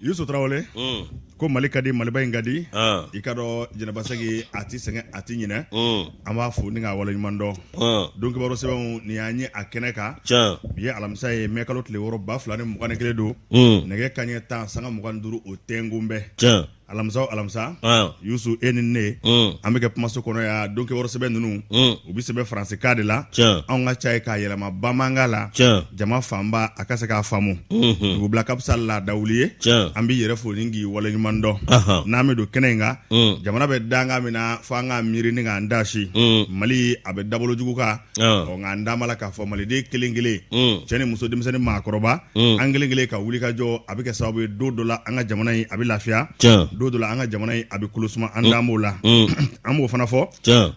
Yusu Tarawele ko Mali ka di Maliba in ka di i ka dɔn Jɛnɛba Sɛki a tɛ sɛgɛn a tɛ ɲinɛ an b'a fo ni k'a waleɲuman dɔn don kibaru sɛbɛnw nin y'an ye a kɛnɛ kan bi ye alamisa ye mɛ kalo tile 6 2021 don nɛgɛ kanɲɛ 10 sanga 25 o tɛnkun bɛ alamisa o alamisa Yusu e ni ne an bɛ kɛ kumaso kɔnɔ yan don kibaru sɛbɛn ninnu u bɛ sɛbɛn faransikan de la anw ka ca ye k'a yɛlɛma bamanankan la jama fanba a ka se k'a faamu dugubila ka fisa laada wuli ye an b'i yɛrɛ fo ni k'i waleɲuman dɔn n'an bɛ don kɛnɛ in kan jamana bɛ danga min na fo an ka miiri ni k'an dasi Mali a bɛ dabolo jugu kan ɔ nka an dalen b'a la k'a fɔ maliden kelen kelen cɛ ni muso denmisɛnnin maakɔrɔba an kelen kelen ka wuli ka jɔ a bɛ kɛ sababu ye don dɔ la an ka jamana in a bɛ lafiya don dɔ la an ka jamana in a bɛ kolo suma an dalen b'o la an b'o fana fɔ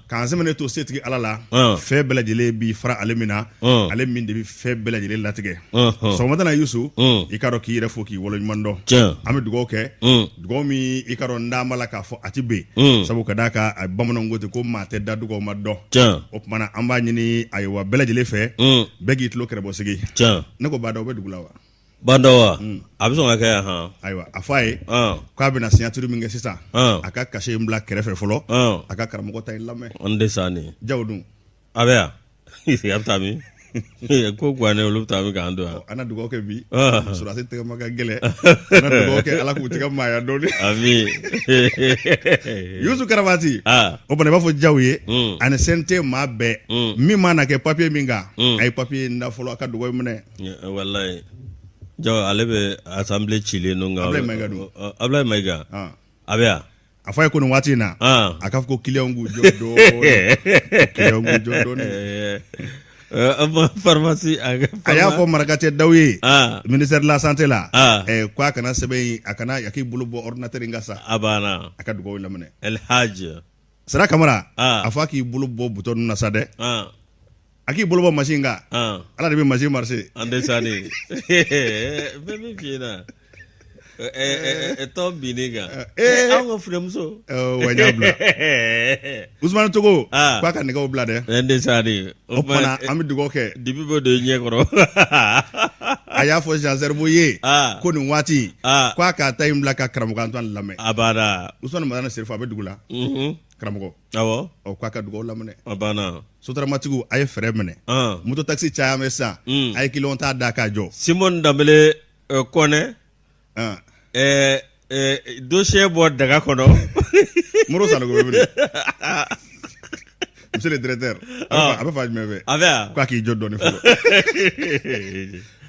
k'an sɛmɛnen to setigi Ala la fɛn bɛɛ lajɛlen bi fara ale min na ale min de bɛ fɛn bɛɛ lajɛlen latigɛ sɔgɔmada na Yusu i k'a dɔn k'i yɛrɛ fo k'i waleɲuman dɔn an bɛ dugawu kɛ dugawu min i k'a dɔn n dalen b'a la k'a fɔ a tɛ ben sabu ka d'a kan bamananw ko ten ko maa tɛ da dugawu ma dɔn o tuma na an b'a ɲini ayiwa bɛɛ lajɛlen fɛ bɛɛ k'i tulo kɛrɛbɔ sigi ne ko Badaw bɛ dugu la wa Badaw wa a bɛ sɔn ka kɛ yan hɔn ayiwa a fɔ a ye k'a bɛna signature min kɛ sisan a ka cachet in bila kɛrɛfɛ fɔlɔ a ka karamɔgɔ ta in lamɛn an de sa nin Jaw dun a bɛ yan a bɛ taa min ko gannen olu bɛ taa min k'an don yan an na dugawu kɛ bi sɔrɔdasi tɛgɛma ka gɛlɛn an na dugawu kɛ Ala k'u tɛgɛ maaya dɔɔni ami Yusu Karabati o tuma i b'a fɔ Jaw ye ani CNT maa bɛɛ min mana kɛ papier min kan a ye papier in da fɔlɔ a ka dugawu minɛ walayi Jaw ale bɛ assemblée cilen don nka Abulayi Mayiga dun Abulayi Mayiga a bɛ yan a fɔ a ye ko nin waati in na a k'a fɔ ko client k'u jɔ dɔɔni client k'u jɔ dɔɔni pharmacie a y'a fɔ marakacɛ Daw ye ministère de la santé la ko a kana sɛbɛn in a kana a k'i bolo bɔ ordinateur in kan sa a banna a ka dugawu laminɛ El Hadj Sira Kamara a fɔ a k'i bolo bɔ bouton ninnu na sa dɛ a k'i bolo bɔ machine kan Ala de bɛ machine marcher an tɛ sa de bɛɛ bɛ f'i ɲɛna tɔn binnen kan anw ka funɛmuso wa n y'a bila Usumani Togo k'a ka nɛgɛw bila dɛ an tɛ sa de o tuma na an bɛ dugawu kɛ dibi bɛ don i ɲɛ kɔrɔ a y'a fɔ Jean Zerbo ye ko nin waati k'a k'a ta in bila ka karamɔgɔ Antoine lamɛn a banna Usumani Madani Serifu a bɛ dugu la karamɔgɔ awɔ ɔ k'a ka dugawu laminɛ a banna Sotaramatigiw a ye fɛɛrɛ minɛ moto taxi caya bɛ sisan a ye client ta da k'a jɔ Simɔn Danbele Kɔnɛ dossier bɔ daga kɔnɔ Moro Sanogo bɛ minɛ monsieur le directeur a bɛ fan jumɛn fɛ a bɛ yan k'a k'i jɔ dɔɔnin fɔlɔ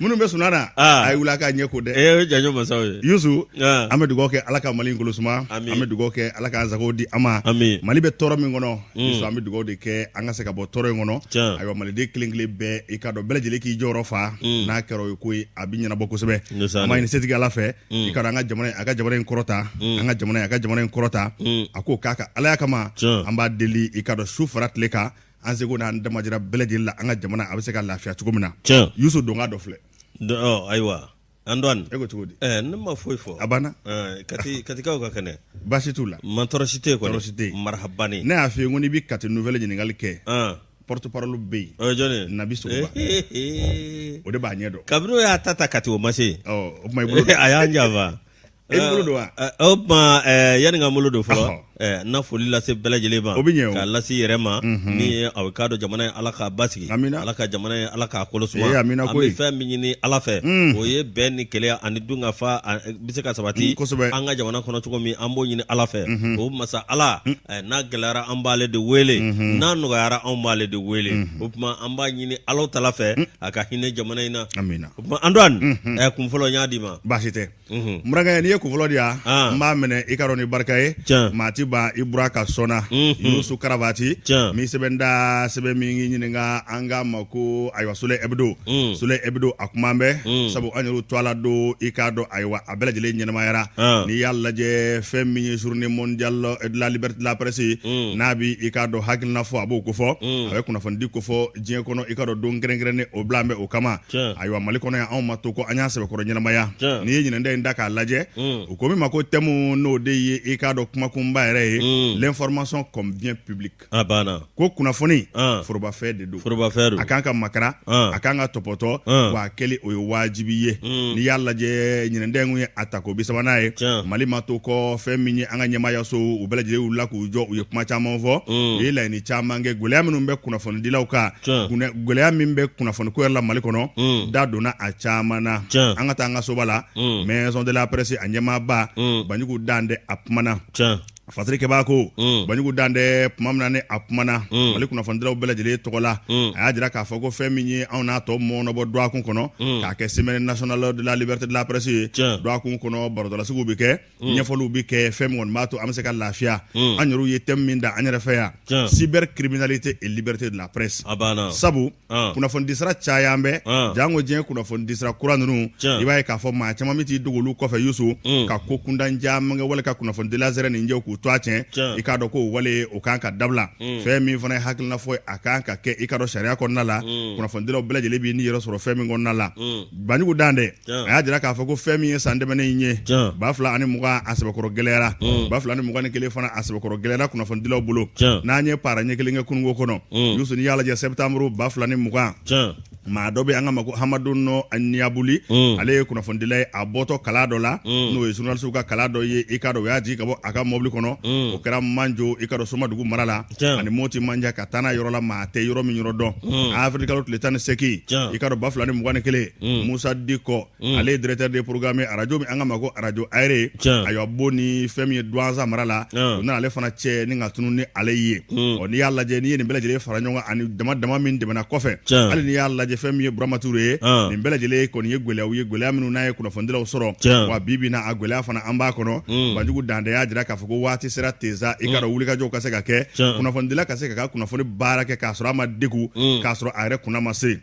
minnu bɛ sunaa na a ye wuli a k'a ɲɛ ko dɛ o ye janjo masaw ye Yusu an bɛ dugawu kɛ Ala ka Mali in kolo suma an bɛ dugawu kɛ Ala k'an sago di an ma Mali bɛ tɔɔrɔ min kɔnɔ Yusu an bɛ dugawu de kɛ an ka se ka bɔ tɔɔrɔ in kɔnɔ ayiwa maliden kelen kelen bɛɛ i k'a dɔn bɛɛ lajɛlen k'i jɔyɔrɔ fa n'a kɛra o ye ko ye a bɛ ɲɛnabɔ kosɛbɛ an b'a ɲini setigi Ala fɛ i k'a dɔn an ka jamana a ka jamana in kɔrɔta an ka jamana a ka jamana in kɔrɔta a k'o k'a ka Alaya kama an b'a deli i k'a dɔn su fara tile kan an seko n'an damajira bɛɛ lajɛlen la an ka jamana a bɛ se ka lafiya cogo min na Yusu donkan dɔ filɛ ayiwa Antoine e ko cogo di ne ma foyi fɔ a banna katikaw ka kɛnɛ baasi t'u la ma tɔɔrɔ si tɛ yen tɔɔrɔ si tɛ yen marahabani ne y'a f'i ye ko n'i bɛ Kati nouvelle ɲininkali kɛ porte parole bɛ yen o ye jɔn ye Nabi Sogoba o de b'a ɲɛ dɔn kabini o y'a ta ta Kati o ma se o tuma i bolo a y'an janfa e bolo don wa o tuma yanni ka n bolo don fɔlɔ n na foli lase bɛɛ lajɛlen ma o bɛ ɲɛ o k'a lase i yɛrɛ ma min ye aw k'a dɔn jamana ye Ala k'a basigi amina Ala ka jamana ye Ala k'a kolo suma amina an bɛ koyi fɛn min ɲini Ala fɛ o ye bɛn ni kelenya ani dunkafa bɛ se ka sabati kosɛbɛ an ka jamana kɔnɔ cogo min an b'o ɲini Ala fɛ o masa Ala n'a gɛlɛyara an b'ale de wele n'a nɔgɔyara anw b'ale de wele o tuma an b'a ɲini Ala tala fɛ a ka hinɛ jamana in na amina o tuma Antoine kun fɔlɔ n y'a d'i ma baasi tɛ n burankɛ n'i ye kun fɔlɔ di yan n b'a minɛ i k'a dɔn ni barika ye maa ti ban i bura ka sɔnna Yusu Karabati min sɛbɛn da sɛbɛn min ɲininka an k'a ma ko ayiwa Soleil Hebdo Soleil Hebdo a kuma bɛ sabu an yɛrɛ tɔgɔ la don i k'a dɔn ayiwa a bɛɛ lajɛlen ɲɛnamayara n'i y'a lajɛ fɛn min ye journée mondiale de la liberté de la presse n'a bɛ i k'a dɔn hakilina fɔ a b'o kofɔ a bɛ kunnafonidi kofɔ diɲɛ kɔnɔ i k'a dɔn don kɛrɛnkɛrɛnnen o bila bɛ o kama ayiwa Mali kɔnɔ yan anw ma to kɔ an y'a sɛbɛkɔrɔ ɲɛnamaya n'i ye ɲinan ta in da k'a lajɛ u ko min ma ko thème n'o de ye i k'a dɔn kumakunba yɛrɛ yɛrɛ ye l'information comme bien public. A banna. Ko kunnafoni forobafɛn de don. Forobafɛn don. A kan ka makara, a kan ka tɔpɔtɔ, wa a kɛli o ye wajibi ye. N'i y'a lajɛ ɲinan ta in ye a tako 30nan ye. Mali ma to kɔ fɛn min ye an ka ɲɛmaayaso u bɛɛ lajɛlen wulila k'u jɔ u ye kuma caman fɔ. U ye laɲini caman kɛ gɛlɛya minnu bɛ kunnafonidilaw kan, gɛlɛya min bɛ kunnafoniko yɛrɛ la Mali kɔnɔ, da donna a caman na. An ka taa an ka soba la, Maison de la presse a ɲɛmaaba Banjugu Dantɛ a kumana. Fasirikɛbaa ko Banjugu Dantɛ tuma min na ni a kumana Mali kunnafonidilaw bɛɛ lajɛlen tɔgɔ la, a y'a jira k'a fɔ ko fɛn min ye anw n'a tɔ mɔɔnɔbɔ dɔgɔkun kɔnɔ k'a kɛ semaine nationale de la liberté de la presse ye, dɔgɔkun kɔnɔ barodalasigiw bɛ kɛ, ɲɛfɔliw bɛ kɛ, fɛn min kɔni b'a to an bɛ se ka lafiya. An yɛrɛw ye thème min da an yɛrɛ fɛ yan, cybercriminalité et liberté de la presse. Sabu kunnafonidisira caman bɛ janko diɲɛ kunnafonidisira kura ninnu, i b'a ye k'a fɔ maa caman bɛ t'i dogo olu kɔfɛ Yusu ka ko kuntan caman kɛ wali ka kunnafonidila sɛrɛ nin jɛ k'u to a tiɲɛ. I k'a dɔn k'o wale o kan ka dabila. Fɛn min fana ye hakilina fɔ a kan ka kɛ i k'a dɔn sariya kɔnɔna la, kunnafonidilaw bɛɛ lajɛlen b'i niyɔrɔ sɔrɔ fɛn min kɔnɔna la. Banjugu Dantɛ a y'a jira k'a fɔ ko fɛn min ye san tɛmɛnen in ye 2020, a sɛbɛkɔrɔ gɛlɛyara, 2021 fana a sɛbɛkɔrɔ gɛlɛyara kunnafonidilaw bolo. N'an ye para ɲɛ kelen kɛ kununko kɔnɔ, Yusu, n'i y'a lajɛ septembre 2020, maa dɔ bɛ an ka ma ko Hamadu Nɔ Niyabuli, ale ye kunnafonidila ye, a bɔtɔ kalan dɔ la, n'o ye journaliste ka kalan dɔ ye, i k'a dɔn u y'a jigin ka bɔ a ka mɔbili kɔnɔ. O kɛra Manjo, i k'a dɔn Somadugu mara la, ani Moti Manja ka taa n'a yɔrɔ la maa tɛ yɔrɔ min yɔrɔ dɔn. Avril kalo tile 18, i k'a dɔn 2021, Musa Dikɔ, ale ye directeur de programme arajo min an ka ma ko arajo Ayre, ayiwa bo ni fɛn min ye Duwanza mara la, u nana ale fana cɛ ni ka tunun ni ale ye. Ɔ n'i y'a lajɛ, n'i ye nin bɛɛ lajɛlen fara ɲɔgɔn kan ani dama dama min tɛmɛna kɔfɛ, hali n'i y'a lajɛ fɛn min ye Burama Ture ye, nin bɛɛ lajɛlen kɔni ye gɛlɛyaw ye, gɛlɛya minnu n'a ye kunnafonidilaw sɔrɔ. Wa bi bi in na a gɛlɛya fana an b'a kɔnɔ. Banjugu Dantɛ y'a jira k'a fɔ ko waati sera teza, i k'a dɔn wulikajɔw ka se ka kɛ, kunnafonidila ka se ka ka kunnafoni baara kɛ k'a sɔrɔ a ma degun, k'a sɔrɔ a yɛrɛ kunna ma se.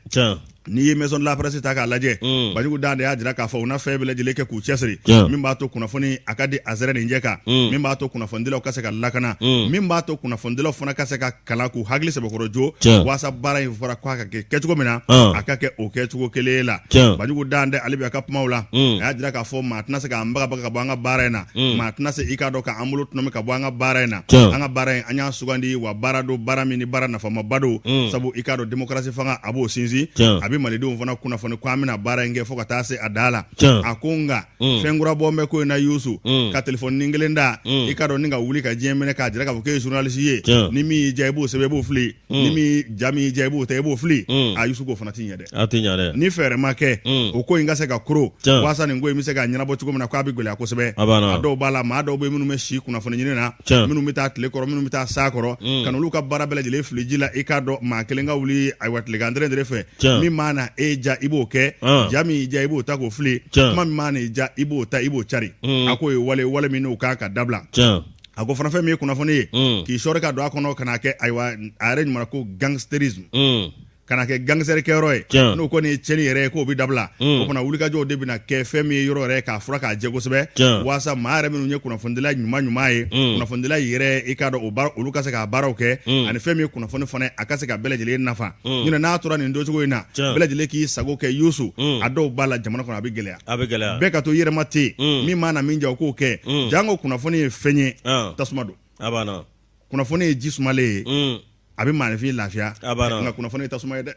N'i ye Maison de la presse ta k'a lajɛ, Banjugu Dantɛ y'a jira k'a fɔ u na fɛn bɛɛ lajɛlen kɛ k'u cɛsiri min b'a to kunnafoni a ka di a sɛrɛ nin jɛ kan, min b'a to kunnafonidilaw ka se ka lakana, min b'a to kunnafonidilaw fana ka se ka kalan k'u hakili sɛbɛkɔrɔ jo, waasa baara in fɔra k'a ka kɛ kɛcogo min na, a ka kɛ o kɛcogo kelen la. Banjugu Dantɛ ale bɛ a ka kumaw la, a y'a jira k'a fɔ maa tɛna se k'an bagabaga ka bɔ an ka baara in na, maa tɛna se i k'a dɔn k'an bolo tɔnɔmi ka bɔ an ka baara in na. An ka baara in an y'a sugandi, wa baara don, baara min ni baara nafamaba don, sabu i k'a dɔn démocratie fanga a b'o sinsin, a bɛ malidenw fana kunnafoni ko an bɛna baara in kɛ fo ka taa se a dan la. A ko nka fɛn kura bɔ bɛ ko in na Yusu, ka telefɔni kelen da, i k'a dɔn ni ka wuli ka diɲɛ minɛ k'a jira k'a fɔ k'e ye journaliste ye, ni min y'i diya i b'o sɛbɛn i b'o fili, ni min ja min y'i diya i b'o ta i b'o fili. A Yusu k'o fana tɛ ɲɛ dɛ, a tɛ ɲɛ dɛ. Ni fɛɛrɛ ma kɛ o ko in ka se ka koro waasa nin ko in bɛ se ka ɲɛnabɔ cogo min na, k'a bɛ gɛlɛya kosɛbɛ. A dɔw b'a la, maa dɔw bɛ minnu bɛ si kunnafoni ɲini na, minnu bɛ taa tile kɔrɔ, minnu bɛ taa saa kɔrɔ, ka n'olu ka baara bɛɛ lajɛlen fili ji la. I k'a dɔn maa kelen ka wuli ayiwa tilegan dɛrɛ fɛ, min mana e ja i b'o kɛ, ja min y'i ja i b'o ta k'o fili, kuma min mana i ja i b'o ta i b'o cari. A k'o ye wale wale min n'o kan ka dabila. A ko fana fɛn min ye kunnafoni ye, k'i sɔri ka don a kɔnɔ ka n'a kɛ ayiwa a yɛrɛ ɲuman ko gangstérisme, ka na kɛ gangster kɛyɔrɔ ye, n'o kɔni ye tiɲɛni yɛrɛ ye, k'o bɛ dabila. O fana wulikajɔw de bɛna kɛ fɛn min ye yɔrɔ yɛrɛ k'a fura k'a jɛ kosɛbɛ, waasa maa yɛrɛ minnu ye kunnafonidila ɲuman ɲuman ye, kunnafonidila yɛrɛ i k'a dɔn o baara olu ka se k'a baaraw kɛ, ani fɛn min ye kunnafoni fana a ka se ka bɛɛ lajɛlen nafa. Ɲinɛ n'a tora nin doncogo in na, bɛɛ lajɛlen k'i sago kɛ Yusu, a dɔw b'a la jamana kɔnɔ a bɛ gɛlɛya, a bɛ gɛlɛya, bɛɛ ka to i yɛrɛ ma ten, min mana min diya o k'o kɛ. Janko kunnafoni ye fɛn ye, tasuma don, a banna. Kunnafoni ye ji sumalen ye, a bɛ maaninfin lafiya, nka kunnafoni ye tasuma ye dɛ,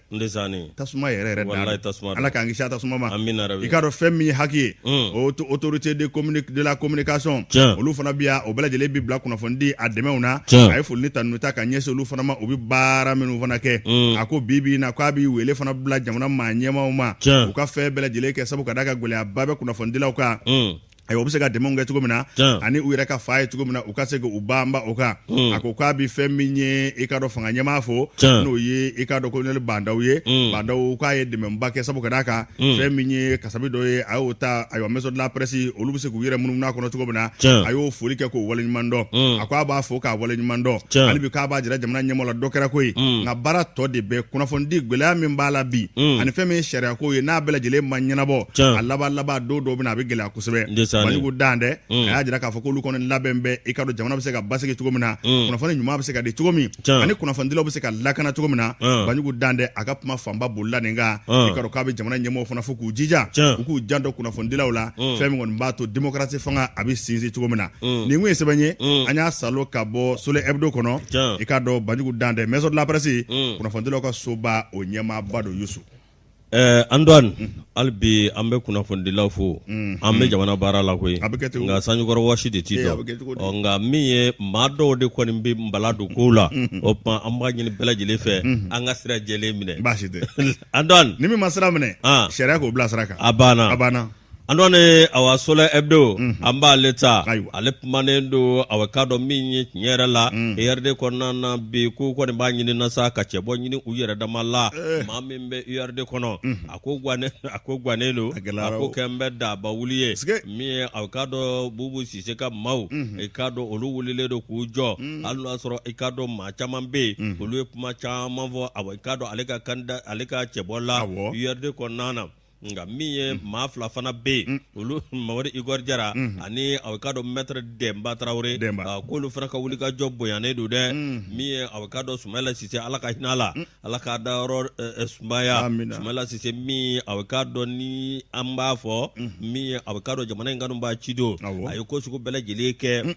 tasuma yɛrɛ yɛrɛ tasuma. Ala k'an kisi a tasuma ma. I k'a dɔn fɛn min ye haki ye, autorité de la communication, olu fana bi yan, o bɛɛ lajɛlen bi bila kunnafoni di a dɛmɛw na. A ye foli ni tanuni ta ka ɲɛsin olu fana ma, u bɛ baara minnu fana kɛ. A ko bi bi in na k'a bɛ wele fana bila jamana maa ɲɛmaaw ma, u ka fɛn bɛɛ lajɛlen kɛ, sabu ka d'a kan gɛlɛyaba bɛ kunnafonidilaw kan. Ayiwa, u bɛ se ka dɛmɛw kɛ cogo min na, ani u yɛrɛ ka fa ye cogo min na, u ka se k'u banba o kan. A ko k'a bɛ fɛn min ye, i k'a dɔn fanga ɲɛmaa fo, n'o ye i k'a dɔn colonel Bah N'Daw ye. Bah N'Daw k'a ye dɛmɛba kɛ, sabu ka d'a kan fɛn min ye kasabi dɔ ye, a y'o ta. Ayiwa, maison de la presse olu bɛ se k'u yɛrɛ munumunu a kɔnɔ cogo min na, a y'o foli kɛ k'o waleɲuman dɔn. A ko a b'a fo k'a waleɲuman dɔn. Hali bi k'a b'a jira jamana ɲɛmɔgɔ la dɔ kɛra ko ye, nka baara tɔ de bɛ kunnafonidi gɛlɛya min b'a la bi, ani fɛn min ye sariyako ye, n'a bɛɛ lajɛlen ma ɲɛnabɔ, a laban laban don dɔw bɛ na a bɛ gɛlɛya kosɛbɛ. Banjugu Dantɛ a y'a jira k'a fɔ k'olu kɔni labɛn bɛ i ka dɔn jamana bɛ se ka basigi cogo min na kunnafoni ɲuman bɛ se ka di cogo min ani kunnafonidilaw bɛ se ka lakana cogo min na Banjugu Dantɛ a ka kuma fanba bolila nin kan i ka dɔn k'a bɛ jamana ɲɛmɔgɔw fana fo k'u jija u k'u janto kunnafonidilaw la fɛn min kɔni b'a to démocratie fanga a bɛ sinsin cogo min na nin kun ye sɛbɛn ye an y'a salo ka bɔ Soleil Hebdo kɔnɔ i k'a dɔn Banjugu Dantɛ maison de la presse kunnafonidilaw ka soba o ɲɛmaaba don Yusu Antoine hali bi an bɛ kunnafonidilaw fo an bɛ jamana baara la koyi nka sanjikɔrɔ wɔsi de ti dɔn nka min ye maa dɔw de kɔni bɛ nbala don kow la o tuma an b'a ɲini bɛɛ lajɛlen fɛ an ka sira jɛlen minɛ baasi tɛ Antoine ni min ma sira minɛ sariya k'o bila sira kan a banna a banna Antoine awa Soleil Hebdo an b'ale ta ale kumanen don awa k'a dɔn min ye tiɲɛ yɛrɛ la URD kɔnɔna na bi k'u kɔni b'a ɲini na sa ka cɛbɔ ɲini u yɛrɛ dama la maa min bɛ URD kɔnɔ a ko gannen don a ko kɛn bɛ daba wuli ye min ye awa k'a dɔn Bubu Sise ka maaw i k'a dɔn olu wulilen don k'u jɔ hali n'a sɔrɔ i k'a dɔn maa caman bɛ yen olu ye kuma caman fɔ awa i k'a dɔn ale ka candidat ale ka cɛbɔ la URD kɔnɔna na nka min ye maa fila fana bɛ yen olu Mamadu Igor Jara ani awa k'a dɔn maître Dɛnba Tarawele k'olu fana ka wulikajɔ bonyanen don dɛ min ye awa k'a dɔn Sumayila Sise Ala ka hinɛ a la Ala k'a dayɔrɔ sumaya Sumayila Sise min awa k'a dɔn ni an b'a fɔ min ye awa k'a dɔn jamana in kanubaa ci don a ye ko sugu bɛɛ lajɛlen kɛ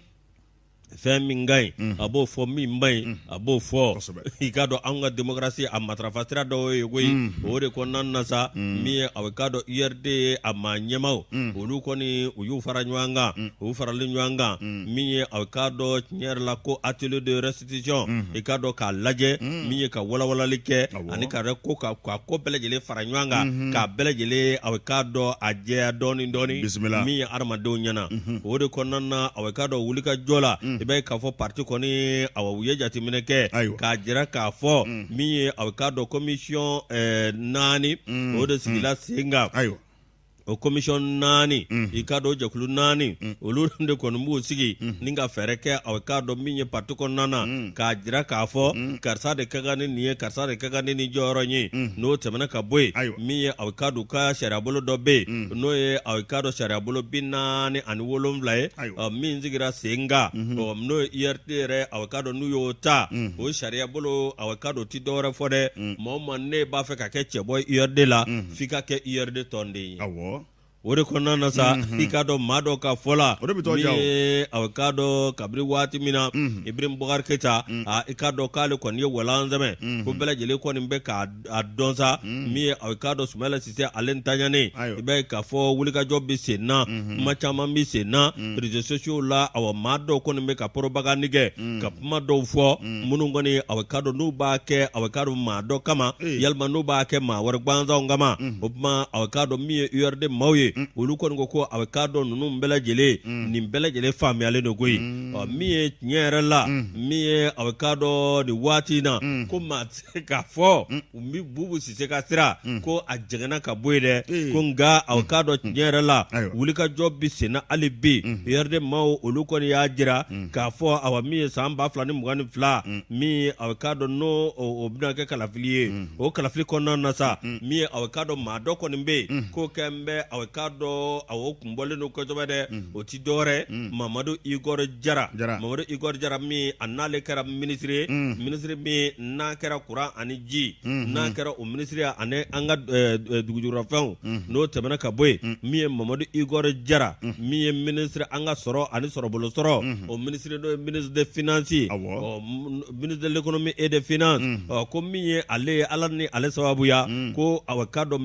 fɛn min ka ɲi a b'o fɔ min man ɲi a b'o fɔ i k'a dɔn anw ka démocratie a matarafa sira dɔw ye koyi o de kɔnɔna na sa min ye awa k'a dɔn URD ye a maa ɲɛmaaw olu kɔni u y'u fara ɲɔgɔn kan u faralen ɲɔgɔn kan min ye awa k'a dɔn tiɲɛ yɛrɛ la ko atelier de restitution i k'a dɔn k'a lajɛ min ye ka walawalali kɛ ani ka ko ka ko bɛɛ lajɛlen fara ɲɔgɔn kan k'a bɛɛ lajɛlen awa k'a dɔn a jɛya dɔɔnin dɔɔnin bisimila min ye hadamadenw ɲɛna o de kɔnɔna na awa k'a dɔn wulikajɔ la i b'a ye k'a fɔ parti kɔni awa u ye jateminɛ kɛ k'a jira k'a fɔ min ye awa k'a dɔn commission naani o de sigila sen kan ayiwa o commission naani i k'a dɔn jɛkulu naani olu de kɔni b'u sigi ni ka fɛɛrɛ kɛ awa k'a dɔn min ye parti kɔnɔna na k'a jira k'a fɔ karisa de ka kan ni nin ye karisa de ka kan ni nin jɔyɔrɔ ye n'o tɛmɛna ka bɔ yen min ye awa k'a dɔn u ka sariyabolo dɔ bɛ yen n'o ye awa k'a dɔn sariyabolo 47 ye min sigira sen kan n'o ye URD yɛrɛ awa k'a dɔn n'u y'o ta o sariyabolo awa k'a dɔn o tɛ dɔwɛrɛ fɔ dɛ maa o maa n'e b'a fɛ ka kɛ cɛbɔ URD la f'i ka kɛ URD tɔnden ye o de kɔnɔna na sa i k'a dɔn maa dɔ ka fɔ la min ye awa k'a dɔn kabini waati min na Ibrahim Boubacar Keita i k'a dɔn k'ale kɔni ye walan sɛmɛ ko bɛɛ lajɛlen kɔni bɛ k'a dɔn sa min ye awa k'a dɔn Sumayila Sise ale ntanyanen i b'a ye k'a fɔ wulikajɔ bɛ sen na kuma caman bɛ sen na réseaux sociaux la awa maa dɔw kɔni bɛ ka propagande kɛ ka kuma dɔw fɔ minnu kɔni awa k'a dɔn n'u b'a kɛ awa k'a dɔn maa dɔ kama yalima n'u b'a kɛ maa wɛrɛ gbansanw kama o tuma awa k'a dɔn min ye URD maaw ye olu kɔni ko ko awa k'a dɔn ninnu bɛɛ lajɛlen nin bɛɛ lajɛlen faamuyalen don koyi ɔ min ye tiɲɛ yɛrɛ la min ye awa k'a dɔn nin waati in na ko maa tɛ se k'a fɔ Bubu Sise ka sira ko a jɛngɛnna ka bɔ yen dɛ ko nka awa k'a dɔn tiɲɛ yɛrɛ la wulikajɔ bɛ senna hali bi URD maaw olu kɔni y'a jira k'a fɔ awa min ye san 2022 min ye awa k'a dɔn n'o o bɛna kɛ kalafili ye o kalafili kɔnɔna na sa min ye awa k'a dɔn maa dɔ kɔni bɛ yen k'o kɛlen bɛ awa k'a dɔn o kun bɔlen don kosɛbɛ dɛ o tɛ dɔwɛrɛ Mamadu Igor Jara Mamadu Igor Jara min a n'ale kɛra minisiri ye minisiri min n'a kɛra kuran ani ji n'a kɛra o minisiri ye ani an ka dugujukɔrɔfɛnw n'o tɛmɛna ka bɔ yen min ye Mamadu Igor Jara min ye minisiri an ka sɔrɔ ani sɔrɔbolo sɔrɔ o minisiri n'o ye ministre des finances ye ministre de l'économie et des finances ko min ye ale ye Ala ni ale sababuya ko awa k'a dɔn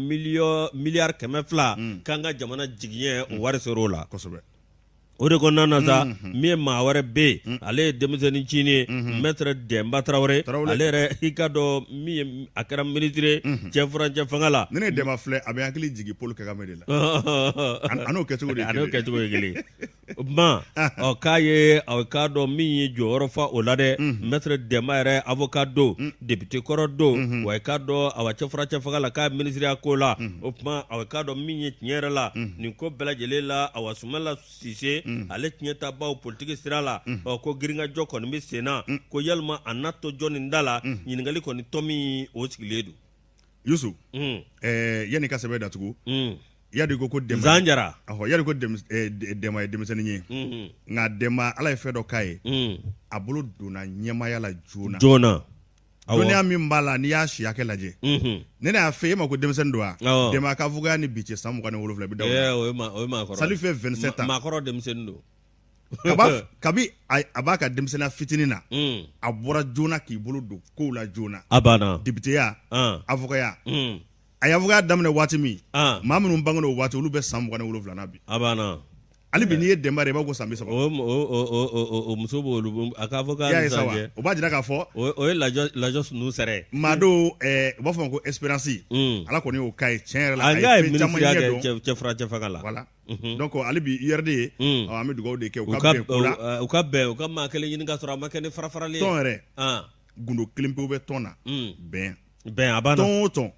miliyari 200 k'an ka jamana jigiɲɛ o wari sɔrɔ o la kosɛbɛ o de kɔnɔna na sa min ye maa wɛrɛ bɛ yen ale ye denmisɛnnin ncinin ye maître Dɛnba Tarawele ale yɛrɛ i k'a dɔn min ye a kɛra minisiri ye cɛfurancɛ fanga la ni ne ye Dɛnba filɛ a bɛ hakili jigin Paul Kagame de la a n'o kɛcogo de ye a n'o kɛcogo ye kelen o tuma ɔ k'a ye a k'a dɔn min ye jɔyɔrɔ fa o la dɛ maître Dɛnba yɛrɛ avocat don député kɔrɔ don wa i k'a dɔn awa cɛfurancɛ fanga la k'a ye minisiriya ko la o tuma awa k'a dɔn min ye tiɲɛ yɛrɛ la nin ko bɛɛ lajɛlen la awa Sumayila Sise ale tiɲɛtabaw politiki sira la ɔ ko girinkajɔ kɔni bɛ sen na ko yalima a na to jɔnni da la ɲininkali kɔni tɔ min o sigilen don Yusu yanni ka sɛbɛn datugu. Yadi ko ko Denba Zan Jara ɔhɔ Yadi ko Denba ye denmisɛnnin ye nka Denba Ala ye fɛn dɔ k'a ye a bolo donna ɲɛmaaya la joona joona dɔnniya min b'a la n'i y'a si hakɛ lajɛ ne y'a fɛ e ma ko denmisɛnnin don wa Denba ka avocat ni bi cɛ san 27 bɛ da o la ça lui fait 27 ans maakɔrɔ denmisɛnnin don kabi a b'a ka denmisɛnninya fitinin na a bɔra joona k'i bolo don kow la joona a banna députéya avocatya a ye avocat daminɛ waati min maa minnu bangena o waati olu bɛ san 27 na bi a banna hali bi n'i ye Denba ye i b'a ko san 30 o muso b'olu a ka avocat y'a ye sa wa o b'a jira k'a fɔ o ye lajɔ ninnu sɛrɛ maa dɔw u b'a fɔ ma ko expérience Ala kɔni y'o k'a ye tiɲɛ yɛrɛ la a ye fɛn caman ɲɛ dɔn cɛ fura cɛ fanga la voilà donc hali bi URD ye an bɛ dugawu de kɛ u ka bɛn ko la u ka bɛn u ka maa kelen ɲini ka sɔrɔ a ma kɛ ni fara-farali ye tɔn yɛrɛ gundo kelen pewu bɛ tɔn na bɛn bɛn a banna tɔn o tɔn